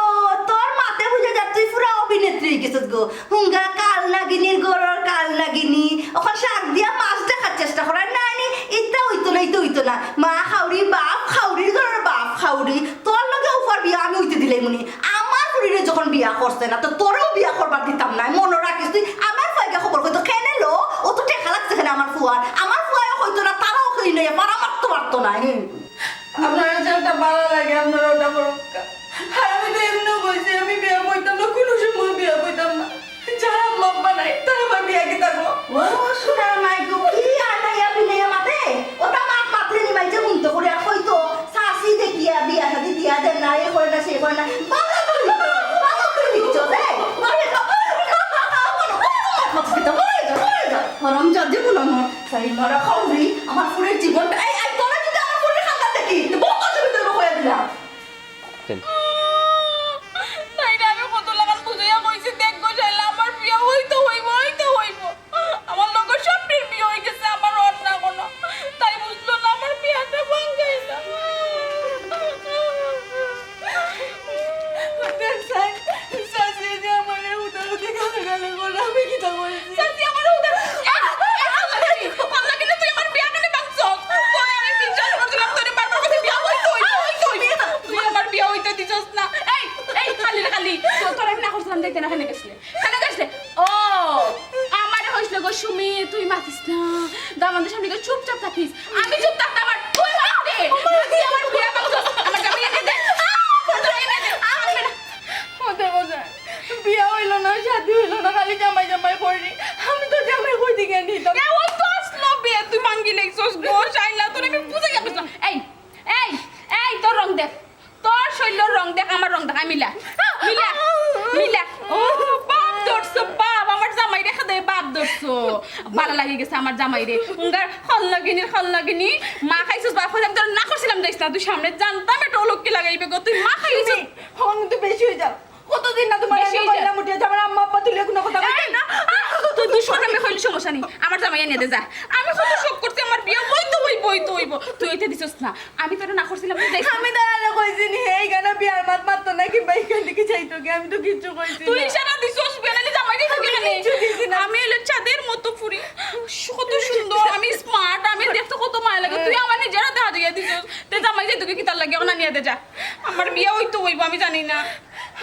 তোর মাতে বুঝা যায় তুই পুরা অভিনেত্রী হয়ে গেছিস গো। হুঙ্গা কাল নাগিনীর ঘরর কাল নাগিনী, ওখান শাক দিয়া মাছ দেখার চেষ্টা করার না নি, ইতা হইতো না, ইতা হইতো না। মা খাউরি, বাপ খাউরির ঘরর বাপ খাউরি, তোর লগে উফার বিয়া আমি হইতে দিলাই মুনি। আমার ফুরিরে যখন বিয়া করছে না, তো তোরেও বিয়া করবার দিতাম না। মনে রাখিস তুই, আমার ফুয়াইগা খবর কইতো, কেনে লো, ও তো টেকা লাগছে কেনে আমার ফুয়ার। আমার ফুয়াইও কইতো না, তারাও কই নাই, পারা মারতে পারতো না। হুম। আপনারা যেটা ভালা লাগে, আপনারা ওটা করুন। আর আমি তো এমনিও কইছি, আমি বিয়া বইতাম না, কোনো সময় বিয়া বইতাম না। যারা আম্মা আব্বা নাই, তারা আমার বিয়া কি থাকবো? ও সোনার মাই গো, কি আটাইয়া বিনাইয়া মাতে? ওটা মাত মাতে নি মাইজে হুনতো করে আর কইতো, "শাশি দেখিয়া বিয়া শাদি দিয়া দেন না, এ করে না, সে করে না।" বাবা তুমি, বাবা তুমি নিচ্ছ, রে? বাবা, বাবা, বাবা, বাবা, বাবা, বাবা, বাবা, বাবা, বাবা, হারাম জাদি গুলো আমার। সাই মারা খাউরি, আমার ফুলের জীবনটা, এই, এই, তোরা যদি আমার ফুলের খাতা দেখি, তো বড় অসুবিধা হয়ে দিলাম। তাই না, আমি কত লাগান বুঝাইয়া কইছি, দেখ গো শাইলা, আমার বিয়া হইতে হইব, হইতে হইব। আমার লগে স্বপ্নের বিয়া হয়ে গেছে, আমার অর না কোনো। তাই বুঝলো না, আমার বিয়াটা ভাঙ্গাইলা। দেখ, সাই, চাচি যে আমারে উদাউদি গালাগালি করে, আমি কিতা কইছি? চাচি আমারে উদা-, এই, এই, আল্লাহ কি, আল্লাহ কি না তুই আমার বিয়া কেনে ভাঙছস? তোরে আমি বিশ্বাস করছিলাম, তোরে বারবার কইছি বিয়া হইতে হইব, হইতে হইব। তুই আমার বিয়া হইতে দিছস না। এই, এই, খালি রে খালি। তো-, তোরে আমি না করছিলাম, দেখতে না, কেনে গেছলে? কেনে গেছলে? ও, আমারে কইছিল গো সুমি, তুই মাতিস না। দামান্দের সামনে গিয়া চুপচাপ থাকিস। আমি চুপ থাকতাম আর তুই মাতলে। তুই আমার বিয়া ভাঙছস। আমার জামাই এনে দে। আমার জামাই এনে দে। আমার বিয়া হইল না, শাদি হইল না, খালি জামাই জামাই করি। আমি তো জামাই কই দিকে নিতাম। এ, ওই তো আসলো বিয়া, তুই ভাঙ্গি লেখছস গো, শাইলা, তোর আমি বুঝাইয়া কইছিলাম। এই, এই, এই, তোর রং দেখ, তোর শরীরর রং দেখ, আমার রং দেখ, আমি মিলা, মিলা, মিলা। ও, বাপ ধরছো, বাপ, আমার জামাই রেখে দে, বাপ ধরছো। ভালা লাগি গেছে আমার জামাই রে। উঙ্গার খল নাগিনীর খল নাগিনী, মা খাইছস, বাপ খাইছস, আমি তোর না করছিলাম, যাইস না, তুই সামনে জানতাম এটা অলক্ষী লাগাইবে গো, তুই মা খাইছস। হন তো বেশি হয়ে যাও। কতদিন না তোমার বেশি আমি হয়ে যাও। কইলাম উঠে, আমার আম্মা আব্বা তুলে কোনো কথা কইতে এই, না। আহ, তুই দুশো টাকা কইলে সমস্যা নেই, আমার জামাই এনে দে যা। আমি কত শখ করছি আমার বিয়া হইতো হইব, হইতো হইব, তুই হইতে দিছস না। আমি তোরে না করছিলাম, তুই যাইস না। আমি তাহলে কইছি নি, হে, এখানে বিয়ার মাত মাততো না কিংবা এখান থেকে চাইতো কি, আমি তো কিচ্ছু কইছি তুই না। ইশারা দিছস, বিয়া নাইলে জামাই দিছস আমি কিখানে? কিচ্ছু দিছি না। আমি হইলে চাঁদের মতো ফুরি, কত সুন্দর, আমি smart, আমি দেখতে কত মায়া লাগে, তুই আমার নিজের হাতে হাজিয়ে দিছস। তে জামাই যে তোকে কিতার লাগে, ওনা নিয়ে দে যা। আমার বিয়া হইতো হইব, আমি জানি না।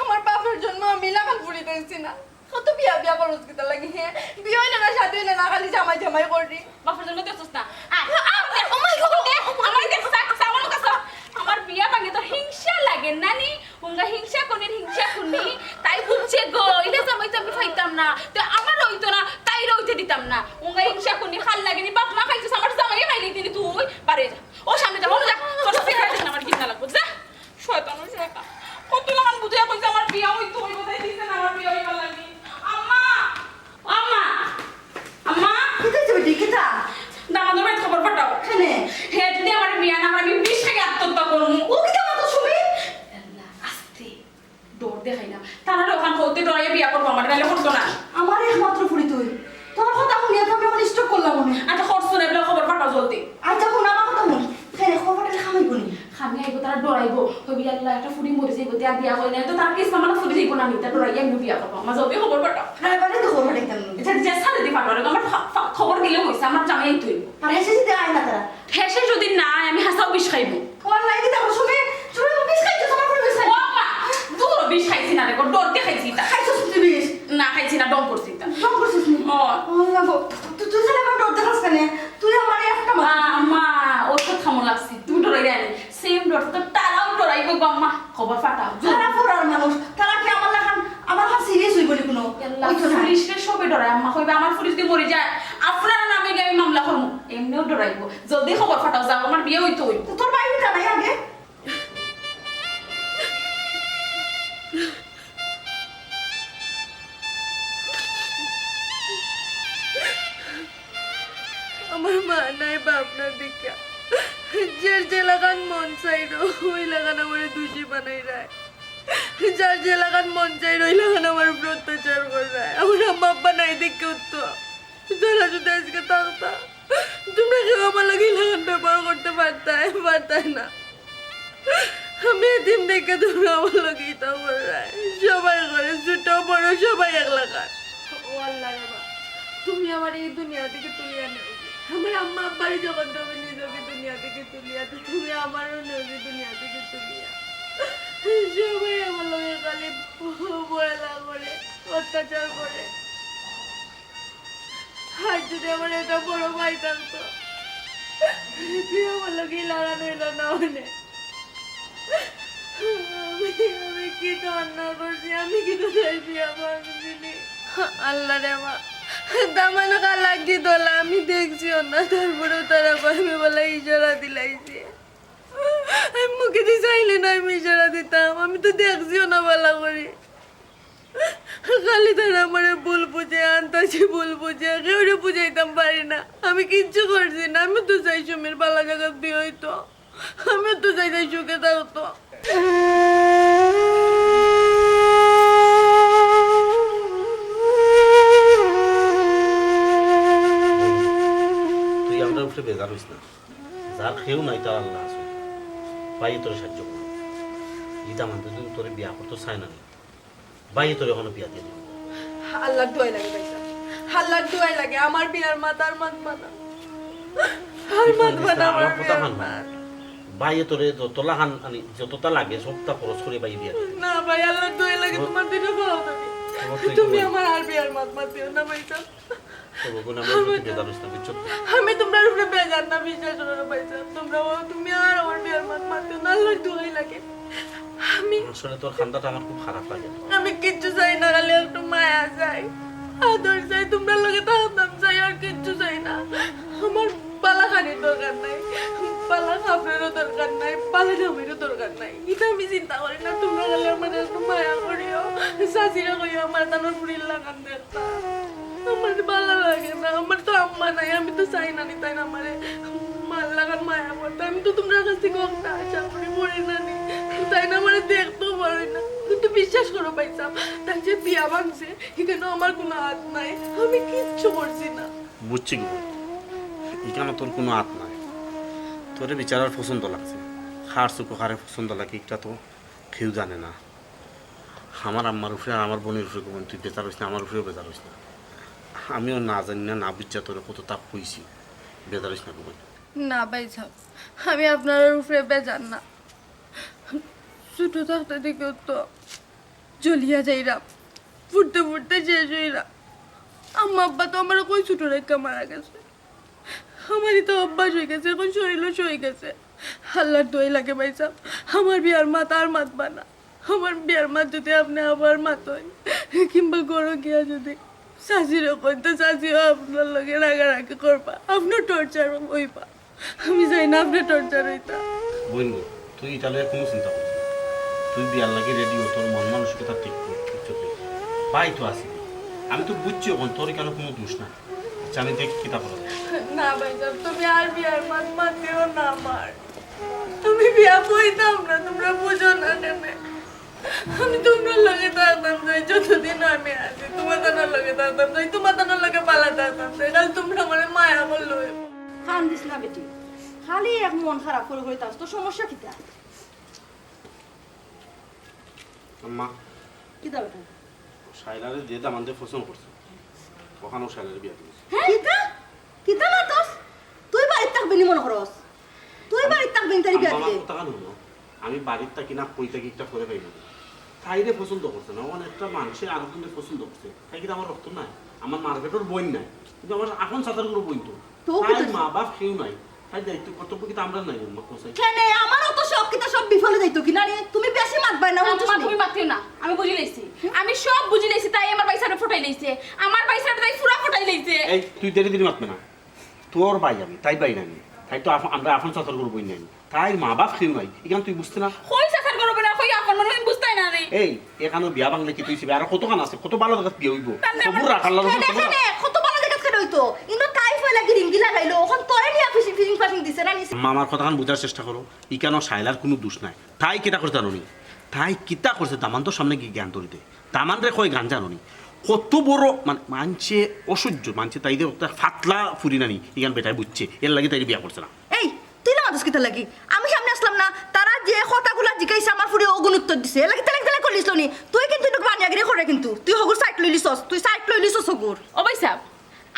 আমার বাপের জন্য আমি লাখান ফুরি দেখছি না। কত বিয়া বিয়া করস কিতা লাগি, হে? বিয়া হইলে না, শাদি হইলে না, খালি জামাই জামাই করবি। বাপের জন্য দেখছস না? আয়, আ, আ, আমার দেখ, ও মাই গড, দেখ, আমার দেখ, চা, চা, আমার কাছে। আমার বিয়া ভাঙে তোর হিংসা লাগে, নানি? উঙ্গা হিংসা কোনের হিংসা কোনি? তাই বুঝছে গো, ইলে জামাই তো আমি পাইতাম না। তো আমার হইতো না, তাই রইতে দিতাম না। উঙ্গা হিংসা কোনি, খাল লাগেনি, বাপ মা খাইছিস, আমার জামাই খাইলি দিলি তুই, বারে যা। ও সামনে যা, ও যা, তোর সাথে খাইছিস না, আমার ঘিন্না লাগবো, যা। শয়তান, ওই শয়তান। কত লাগান বুঝে ডরাইয়া বিয়া করবো আমার, নাইলে করতো না। আমার একমাত্র ফুরি তুই। তোর কথা হুনিয়া তো আমি অখন stroke করলাম মনে। আচ্ছা, করছো না, এবার খবর পাঠাও জলদি। আচ্ছা, হুন, আমার কথা হুন। হ্যাঁ রে, খবর পাঠাইলে খামাইবো নি? খামি আইবো, তারা ডরাইবো। কইবি, "আল্লাহ, একটা ফুরি মরি যাইবো, তে আর বিয়া করে না।" তো তার কেস আমার ফুরি যাইবো না, আমি তা ডরাইয়া আমি বিয়া করবো। আমার জলদি খবর পাঠাও। হ্যাঁ, এবারে তো খবর পাঠাইতাম না। এটা যে সাথে দি পাঠাও, আমার ফা-, ফা-, খবর দিলে হইছে, আমার জামাই তুই। আর হেসে যদি আয় না তারা? হেসে যদি না আয়, আমি হাসাও বিষ খাইবো। ও আল্লাহ, এটা দেখো, সবে, সবে বিষ খাইছো, তোমার কোনো বিষ খাইছো? ও আম্মা, দূর বিষ খাইছি না রে, ডরতে খাইছি তা। খাইছো তুই বিষ? না, খাইছি না, ডং করছি তা। ডং করছিস নি? ও। ও আল্লাহ গো, তুই, তুই তাহলে আমার ডরতে খাস কেনে? তুই আমার একটা মাত্র। আ-, আম্মা, ঔষধ খামো লাগছি, তুমি ডরাই দেয় না। সেম ডর তো তারাও ডরাইবো গো আম্মা। খবর পাঠাও। তারা ফরার মানুষ, তারা কি আমার লাখান, আমার লাখান সিরিয়াস হইব নি কোনো? আল্লাহ, ওই তো না। পুলিশরে সবে ডরায় আম্মা, কইবে আমার পুলিশ দিয়ে মরে যায়, আপনারা নামে গিয়ে আমি মামলা করবো, এমনিও ডরাইবো। জলদি খবর পাঠাও, যাও, আমার বিয়া হইতে হইব। তো তোর বাইরে জানাই আগে। আমার মা নাই বাপ না দেখিয়া, যার যে লাখান মন চাইরো, ওই লাখান আমার দোষী বানাই রায়। যার যে লাখান মন চাইরো, ওই লাখান আমার উপর অত্যাচার করে রায়। আমার আম্মা আব্বা নাই দেখিয়া তো। তারা যদি আজকে থাকতা, তোমরা কেউ আমার লগে এই লাখান ব্যবহার করতে পারতায়, পারতায় না। আমি এতিম দেখে তোমরা আমার লগে ইতা কররায়। সবাই করে, ছোট বড় সবাই এক লাখান। ও আল্লাহ রে বা, তুমি আমার এই দুনিয়া থেকে তুলিয়া নেও। আমার আম্মা আব্বারে যখন তুমি নিজকে দুনিয়া থেকে তুলিয়া, তো তুমি আমারও নেওগি দুনিয়া থেকে তুলিয়া। সবাই আমার লগে খালি অবহেলা করে, অত্যাচার করে। আর যদি আমার একটা বড় ভাই থাকতো, তুই আমার লগে লাগান হইল না অনে। আমি, আমি কি তো অন্যায় করছি? আমি কি তো তাই বিয়া ভাঙছি নি? আল্লাহ রে মা, দামান কালা কি দলা, আমি দেখছিও না, তারপরেও তারা কইবে বলে ইশারা দিলাইছে। আমি মুখে দিয়ে চাইলে না, আমি ইশারা দিতাম, আমি তো দেখছিও না ভালা করি। খালি তারা আমারে ভুল বুঝে, আন্তাজি ভুল বুঝে, কেউরে বুঝাইতাম পারি না। আমি কিচ্ছু করছি না, আমি তো চাই সুমির ভালা জাগাত বিয়া হইতো, আমি তো চাই তাই সুখে থাকতো। তুই আমরার উপরে বেজার হইস না, যার কেউ নাই তার আল্লাহ আছে, ভাইয়ে তোরে সাহায্য করবো। ইটা মানতে যদি তোরে বিয়া করতে চায় না নি, ভাইয়ে তোরে এখনো বিয়া দিয়ে দিবো। আল্লাহর দোয়াই লাগে ভাইসাব, আল্লাহর দোয়াই লাগে। আমার বিয়ার মাত আর মাত বানা, আর মাত বানা আমার বিয়ার মাত। ভাইয়ে তোরে যতলা হান আনি, যতটা লাগে সবটা খরচ করে ভাইয়ে বিয়া দিবো। না ভাই, আল্লাহর দোয়াই লাগে, তোমার দুইটা পাও ধরি। তুমি আমার আর বিয়ার মাত মাতিও না ভাইসাব। আমি তোমরার উপরে বেজার না, বিশ্বাস করো ভাইসাব। তোমরা, তুমি আর আমার বিয়ার মাত মাতিও না, আল্লাহর দোয়াই লাগে। আমি আসলে তোর খান্দাটা আমার খুব খারাপ লাগে। আমি কিচ্ছু চাই না, খালি একটু মায়া চাই, আদর চাই, তোমরার লগে থাকতাম চাই, আর কিচ্ছু চাই না। আমার ভালা খানির দরকার নাই, ভালা কাপড়েরও দরকার নাই, ভালা জামাইরও দরকার নাই। ইটা আমি চিন্তা করি না, তোমরা খালি আমার একটু মায়া করিও, চাচিরে কইও আমার তানোর ফুরির লাখান দেখতা। আমার ভালা লাগে না, আমার তো আম্মা নাই, আমি তো চাই না নি তাইন আমারে মার লাখান মায়া করতা। আমি তো তোমরার কাছ থেকে অতটা আশা করি, করি না নি। তাইন আমারে দেখতেও পারইন না। কিন্তু বিশ্বাস করো ভাইসাব, তাইন যে বিয়া ভাঙছে, ইখানো আমার কোনো আত নাই, আমি কিচ্ছু করছি না। বুঝছি গো, ইখানো তোর কোনো আত নাই। তোরে বেচারার পছন্দ লাগছে, কার চউখো কারে পছন্দ লাগে ইটা তো কেউ জানে না। আমার আম্মার উপরে আর আমার বইনর উপরে গো বইন তুই বেজার হইস না, আমার উপরেও বেজার হইস না। আমিও না জানি না, না বুঝিয়া তোরে কততা কইছি, বেজার হইস না গো বইন। না ভাইসাব, আমি আপনারার উপরে বেজার না। ছোট থাকতে দেখেও তো জ্বলিয়া যাইরাম, ফুটতে ফুটতে শেষ হইরাম। আম্মা আব্বা তো আমারে কই ছোট রাখিয়া মারা গেছে। আমারই তো অভ্যাস হই গেছে, এখন শরীরও সই গেছে। আল্লাহর দোয়াই লাগে ভাইসাব, আমার বিয়ার মাত আর মাতবা না। আমার বিয়ার মাত যদি আপনে আবার মাতইন, কিংবা ঘরো গিয়া যদি চাচিরে কইন, তো চাচিও আপনার লগে রাগারাগি করবা, আপনে টর্চার হইবা। আমি চাই না আপনে টর্চার হইতা। বইন গো, তুই ইটা লইয়া কোনো চিন্তা করিস না। তুই বিয়ার লাগি রেডি হ, তোর মন মানসিকতা ঠিক কর, বুঝছো তুই? ভাই তো আছি। আমি তো বুঝছি অখন তোর ইখানো কোনো দোষ না। আচ্ছা, আমি দেখি কিতা করা যায়। না ভাইসাব, তুমি আর বিয়ার মাত মাতিও না আমার। আমি বিয়া বইতাম না, তোমরা বুঝো না কেনে। আমি তোমরার লগে থাকতাম। থাকতাম চাই, যতদিন আমি আছি, তোমার তানোর লগে থাকতাম চাই, তোমার তানোর লগে পালা থাকতাম চাই। খালি তোমরা আমারে মায়া করলো। কান্দিস না বেটি, খালি এক মন খারাপ করি করি থাকস, তোর সমস্যা কিতা? আম্মা, কিতা বেটা? শাইলারে যে দামান্দে পছন্দ করছে, অখানউ শাইলারে বিয়া দিবি। কিতা? কিতা মাতস? তুই বাড়িত থাকবি নি মনো করস? তুই বাড়িত থাকবি নি তারে বিয়া আম্মা, দিলে? আমার কথা কান হুনো। আমি বাড়িত থাকি না কই থাকি ইটা করে পাইব। তাইরে পছন্দ করছে না, অখন একটা মানষে আরকজনরে পছন্দ করছে। তাই কিতা আমার রক্ত নায়? আমার মার পেটর বইন নায়, কিন্তু আমার আপন চাচার ঘরর বইন তো। তো তাই কিতা? মা বাপ কেউ নাই, তাই দায়িত্ব কর্তব্য কিতা আমরার নায়? আম্মা, কও চাই। কেনে, আমারও তো সব কিতা সব বিফলে যাইতো কি না রে? তুমি বেশি মাতবায় না, বুঝছস আম্মা, নি? তুমি মাতিও না, আমি বুঝি লাইছি। আমি সব বুঝি লাইছি, তাই আমার বাইসারে ফটাই লাইছে। আমার বাইসারে তাই পুরা ফটাই লাইছে। এই, তুই দেরি দেরি মাতবে না। তোর ভাই আমি, তাই ভাই নানি। তাই তো আফ-, আমরা আপন চাচার ঘরর বইন নানি। তাই মা বাপ কেউ নাই, ইখান তুই বুঝতে না? কই চাচার ঘরর বইন, কই আপন মানুষ, আমি বুঝতাই না রে। এই, এখানো বিয়া ভাঙলে কিতা অইছে? আর কতখান আছে, কত ভালা জাগাত বিয়া অইব। তার মানে সবুর রাখার লাগে কেনে, কেনে, কত ভালা জাগাত কেনে অইতো? ইনো তাই ফয়লা গিরিঙ্গি লাগাইলো, অখন তোরে নিয়া ফিশিং, ফিশিং ফাশিং দিছে না নি? মা, আমার কথাখান বুঝার চেষ্টা করো। ইখানো শায়লার কুনু দুষ নাই। তাই কিতা করছে জানো নি? তাই কিতা করছে দামান্দর সামনে গিয়া জ্ঞান ধরি দে। দামান্দরে কয় গান জানো নি? কত বড় মানে, মানষে অসহ্য, মানষে তাইরে একটা ফাতলা ফুরি নানি, ইখান বেটায় বুঝছে, এরলাগি তাইরে বিয়া করছে না। এই, তুই না মাতস কিতার লাগি? আমি সামনে আছলাম না, তারা যে কথাগুলা জিকাইছে আমার ফুড়িয়ে অগুন উত্তর দিছে। এরলাগি তেলেক তেলেক করিলিছলো নি? তুই কিন্তু ইটুক বানিয়া গিরি করে কিন্তু। তুই হগুর সাইড লইলিছস, তুই সাইড লইলিছস হগুর। ও ভাইসাব,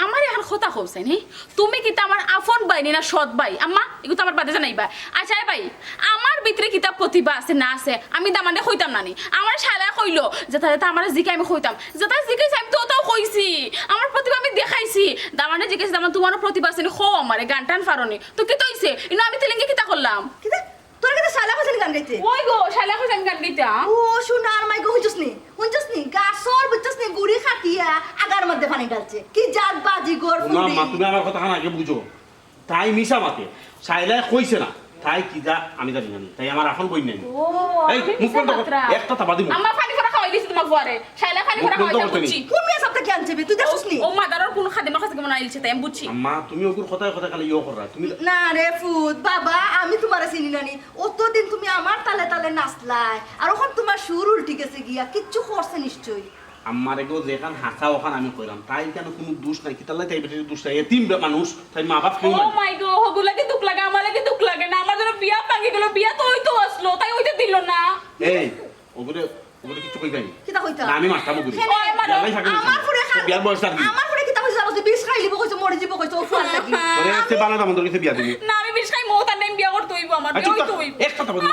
আমারে এখান কথা কও চাইন, হি? তুমি কিতা আমার আপন ভাই নি না সৎ ভাই? আম্মা, ইগু তো আমার বাদে জানাইবা। আচ্ছা, এ ভাই, আমার ভিতরে কিতা প্রতিভা আছে না আছে, আমি দামান্দরে কইতাম না নি? আমারে শায়লায় কইলো, যেতা যেতা আমারে জিকায় আমি কইতাম। যেতা জিকাইছে আমি তো অতাউ কইছি। আমার প্রতিভা আমি দেখাইছি। দামান্দরে জিকাইছি, "দামান্দ, তুমারও প্রতিভা আছে নি, কও আমারে, গান টান পারো নি?" তো কিতা অইছে? ইনো আমি তিলাঙ্গি কিতা করলাম? কিতা? তোর কাছে শায়লায় কইছে নি গান গাইতে? ওই গো, শায়লায় কইছে আমি গান গাইতাম। ও সোনার মাই গো, হুনছস নি? হুনছস নি? গাছর, বুঝছস নি? গুড়ি কাটিয়া আগার মধ্যে পানি ঢালছে। কি জাত বাজি ঘর হুনো আম্মা, ফুড়ি। তুমি আমার কথাখান আগে বুঝো। তাই মিছা মাতে, শায়লায় কইছে না। তাই কিতা আমি জানি না নি। তাই আমার আপন বইন নানি। ও, এই, আমি মুখ বন্ধ মিছা কর। মাতরা। একটা থাবা দিমু। আম্মা, পানি পড়া খাওয়াই দিছি তুমার ফুয়ারে। শায়লায় পানি মুখ পড়া বন্ধ খাওয়াইতাম, করতে নি। বুঝছি। কোন মিয়া সাবটা কি আনছে বে? তুই দেখছস নি? ও মা, দাঁড়াও, কোন খাদিমর কাছে মনে আইলছে তাই আমি বুঝছি। আম্মা, তুমি অগুর কথায় কথায় খালি ইয়ো কররা। তুমি না রে ফুত, বাবা, আমি তুমারে চিনি না নি। অতদিন তুমি আমার তালে তালে নাচলায়, আর অখন তুমার সুর উল্টি গেছে গিয়া, কিচ্ছু করছে নিশ্চয়। আম্মারে গো, যেখান হাছা অখান আমি কইরাম। তাই কেনে কুনু দুষ নাই? কিতার লাগি তাই বেটির দুষ নাই? এতিম বে-, মানুষ, তাই মা বাপ কেউ ও নাই। মাই গো, হগুর লাগি দুখ লাগে, আমার লাগি দুখ লাগে না। আমার যেন বিয়া ভাঙি গেল, বিয়া তো অইতো আছলো, তাই অইতে দিল না। এই, অগুরে, অগুরে কিচ্ছু কইবায় নি। কিতা কইতা? না, আমি মারতাম অগুরে। ওই মারো। আমার ফুড়ে খা-, বিয়ার বয়স আর কি? আমার ফুড়ে কিতা কইছে জানোস নি? বিষ খাই লিবো কইছে, মরি যিবো কইছে, ও ফুয়ার লাগি। ওরে, সে বালা দামান্দর গেছে বিয়া দিবি। না, আমি বিষ খাই, মউত আর নাই, বিয়া করতে অইবো আমার, আচ্ছা, বিয়া অইতে অইবো। একটা কথা বলি।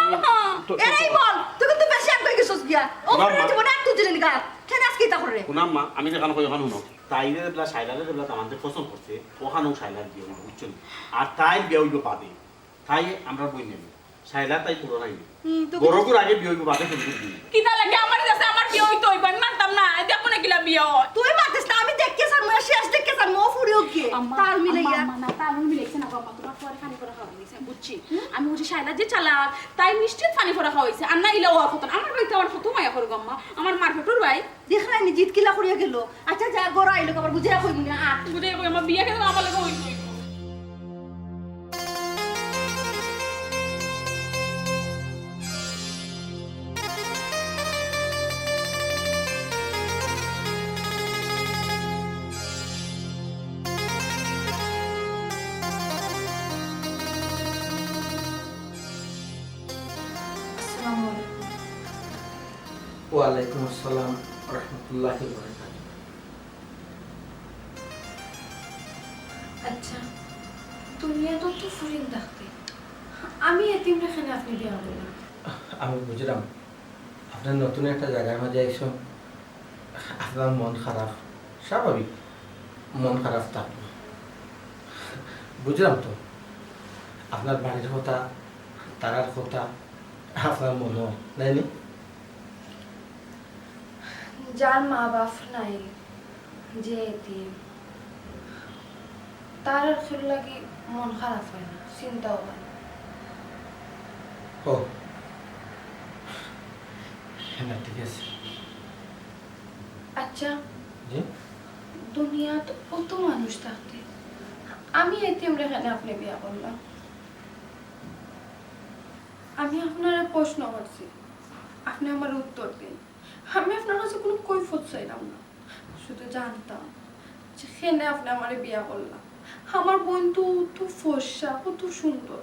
এরাই বল, তুই কিন্তু বেশি আগ গেছস গিয়া। ও বাবা। ফুড়ে জীবনে এক দুই দিন গা। কেন আজকে ইতা করে? হুনো আম্মা, আমি যেখান কই অখান হুনো। তাইরে যেবলা, শায়লারে যেবলা দামান্দে পছন্দ করছে, অখানউ শায়লার বিয়া অইবো, বুঝছো নি? আর তাইর বিয়া অইবো বাদে। তাই আমরার বইন নানি। শায়লা তাই পুরো নাই। হুম, তো বড় করে আগে বিয়া অইবো, বাদে শুরু করবি। কিতা লাগে আমার কাছে আমার বিয়া অইতে অইবো, আমি মানতাম না। দেখো না কিলা বিয়া অয়। তুই মাতিস না, আমি দেখতে চার মুয়া, শেষ দেখতে চার মুয়া ফুড়ে ওকে। আম্মা, তাল মিলাইয়া। আম্মা, আম্মা, না, তাল আমি মিলাইছি না গো আম্মা, তুমার ফুয়ারে পানি পড়া খাওয়াই দিছে, বুঝছি। হুম? আমি বুঝি শায়লা যে চালাক, তাই নিশ্চিত পানি পড়া খাওয়াইছে। আর না ইলা ও কথা, আমার বাড়িতে আমার কত মায়া করে গো আম্মা, আমার মার পেটর ভাই। দেখরায় নি জিদ কিলা করিয়া গেল। আচ্ছা, যা, ঘরো আইলো, আবার বুঝাইয়া কইমু নি, আট। বুঝে কই, আমার বিয়া কিন্তু আমার লগে অইতো অইবো। আসসালামু আলাইকুম। ওয়ালাইকুম আসসালাম রহমতুল্লাহি ওয়া বারাকাতুহু। আচ্ছা, দুনিয়াত তো ফুরিন থাকতে, আমি এতিমরে কেনে আপনে বিয়া করলা? আমি বুঝলাম, আপনে নতুন একটা জাগার মাঝে আইছইন, আপনার মন খারাপ, স্বাভাবিক মন খারাপ থাকবো। বুঝলাম তো, আপনার বাড়ির কথা, তারার কথা, আপনার মনো, নায় নি? যার মা বাপ নাই, যে এতিম, তার আর কেউর লাগি মন খারাপ অয় না, চিন্তাও অয় না। ও, না, ঠিক আছে। আচ্ছা, জি? দুনিয়াত অত মানুষ থাকতে আমি এতিমরে কেনে আপনে বিয়া করলা? আমি আপনারে প্রশ্ন করছি, আপনে আমারে উত্তর দিন। আমি আপনার কাছে কোনো কৈফত চাইলাম না, শুধু জানতাম যে কেনে আপনে আমারে বিয়া করলা। আমার বইন তো অত ফর্সা, অত সুন্দর,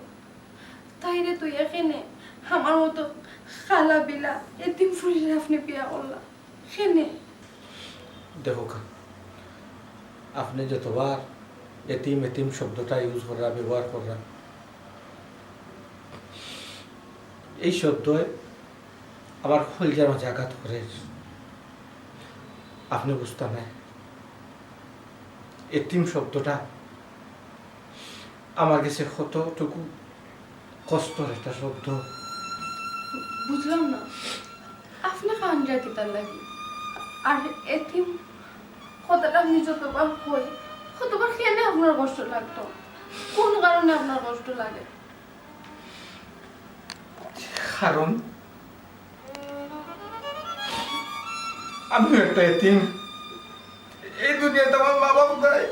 তাইরে তো এখানে আমার মতো কালা বিলা এতিম ফুরিরে আপনে বিয়া করলা কেনে? দেখউক্কা, আপনে যতবার এতিম এতিম শব্দটা use কররা, ব্যবহার কররা, এই শব্দয় আমার কলিজার মাঝে আঘাত করের। আপনে বুঝতা নায়, এতিম শব্দটা আমার গেছে কতটুকু কষ্টর একটা শব্দ। বুঝলাম না, আপনে কান্দেন কিতার লাগি? আর এতিম কথাটা আমি যতবার কই, ততবার কেনে আপনার কষ্ট লাগতো? কোন কারণে আপনার কষ্ট লাগে? কারণ আমিও একটা এতিম। এই দুনিয়াত আমার মা বাপ নাই।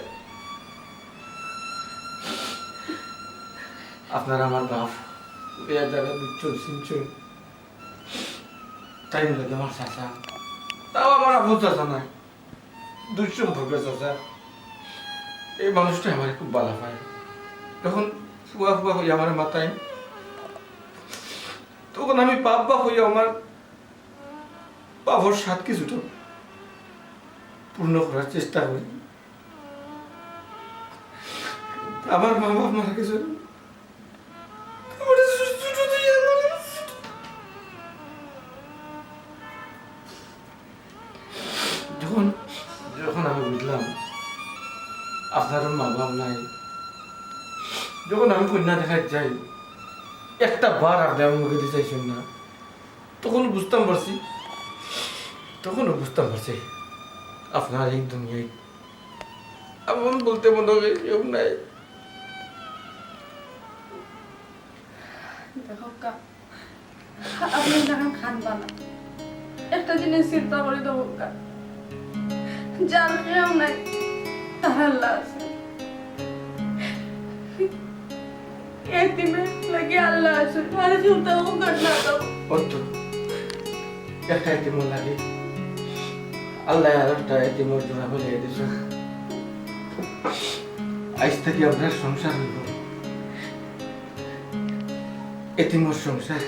আপনারা আমার বাপ, এরা যারা বুঝছইন, চিনছইন, তাইন লাগে আমার চাচা। তাও আমার আপন চাচা নায়, দূর সম্পর্কের চাচা। এই মানুষটা আমারে খুব ভালা পায়। যখন ফুয়া ফুয়া কইয়া আমারে মাতইন, তখন আমি বাপ বাপ কইয়া আমার বাপর সাধ কিছুটা পূর্ণ করার চেষ্টা করি। আমার মা বাপ মারা গেছে। আমার ছোট ছোট দুই আমার ছোট। যখন, যখন আমি বুঝলাম আপনার মা বাপ নাই, যখন আমি কইন্যা দেখাত যাই, একটা বার আপনে আমার মুখে দিতে চাইছইন না, তখন বুঝতাম পারছি, তখনও বুঝতাম পারছি আপনার এই দুনিয়ায় আপন বলতে মনে হয় কেউ নাই। দেখউক্কা, আপনে যখন কান্দবা না, একটা জিনিস চিন্তা করি দেখউক্কা, যার কেউ নাই, তার আল্লাহ আছে। এতিমর লাগি আল্লাহ আছে, আর চিন্তা করো না। অত একটা এতিমর লাগি আল্লায় আর একটা এতিমর জোড়া মিলাই দিছে। আইজ থাকি আমরার সংসার অইবো এতিমর সংসার।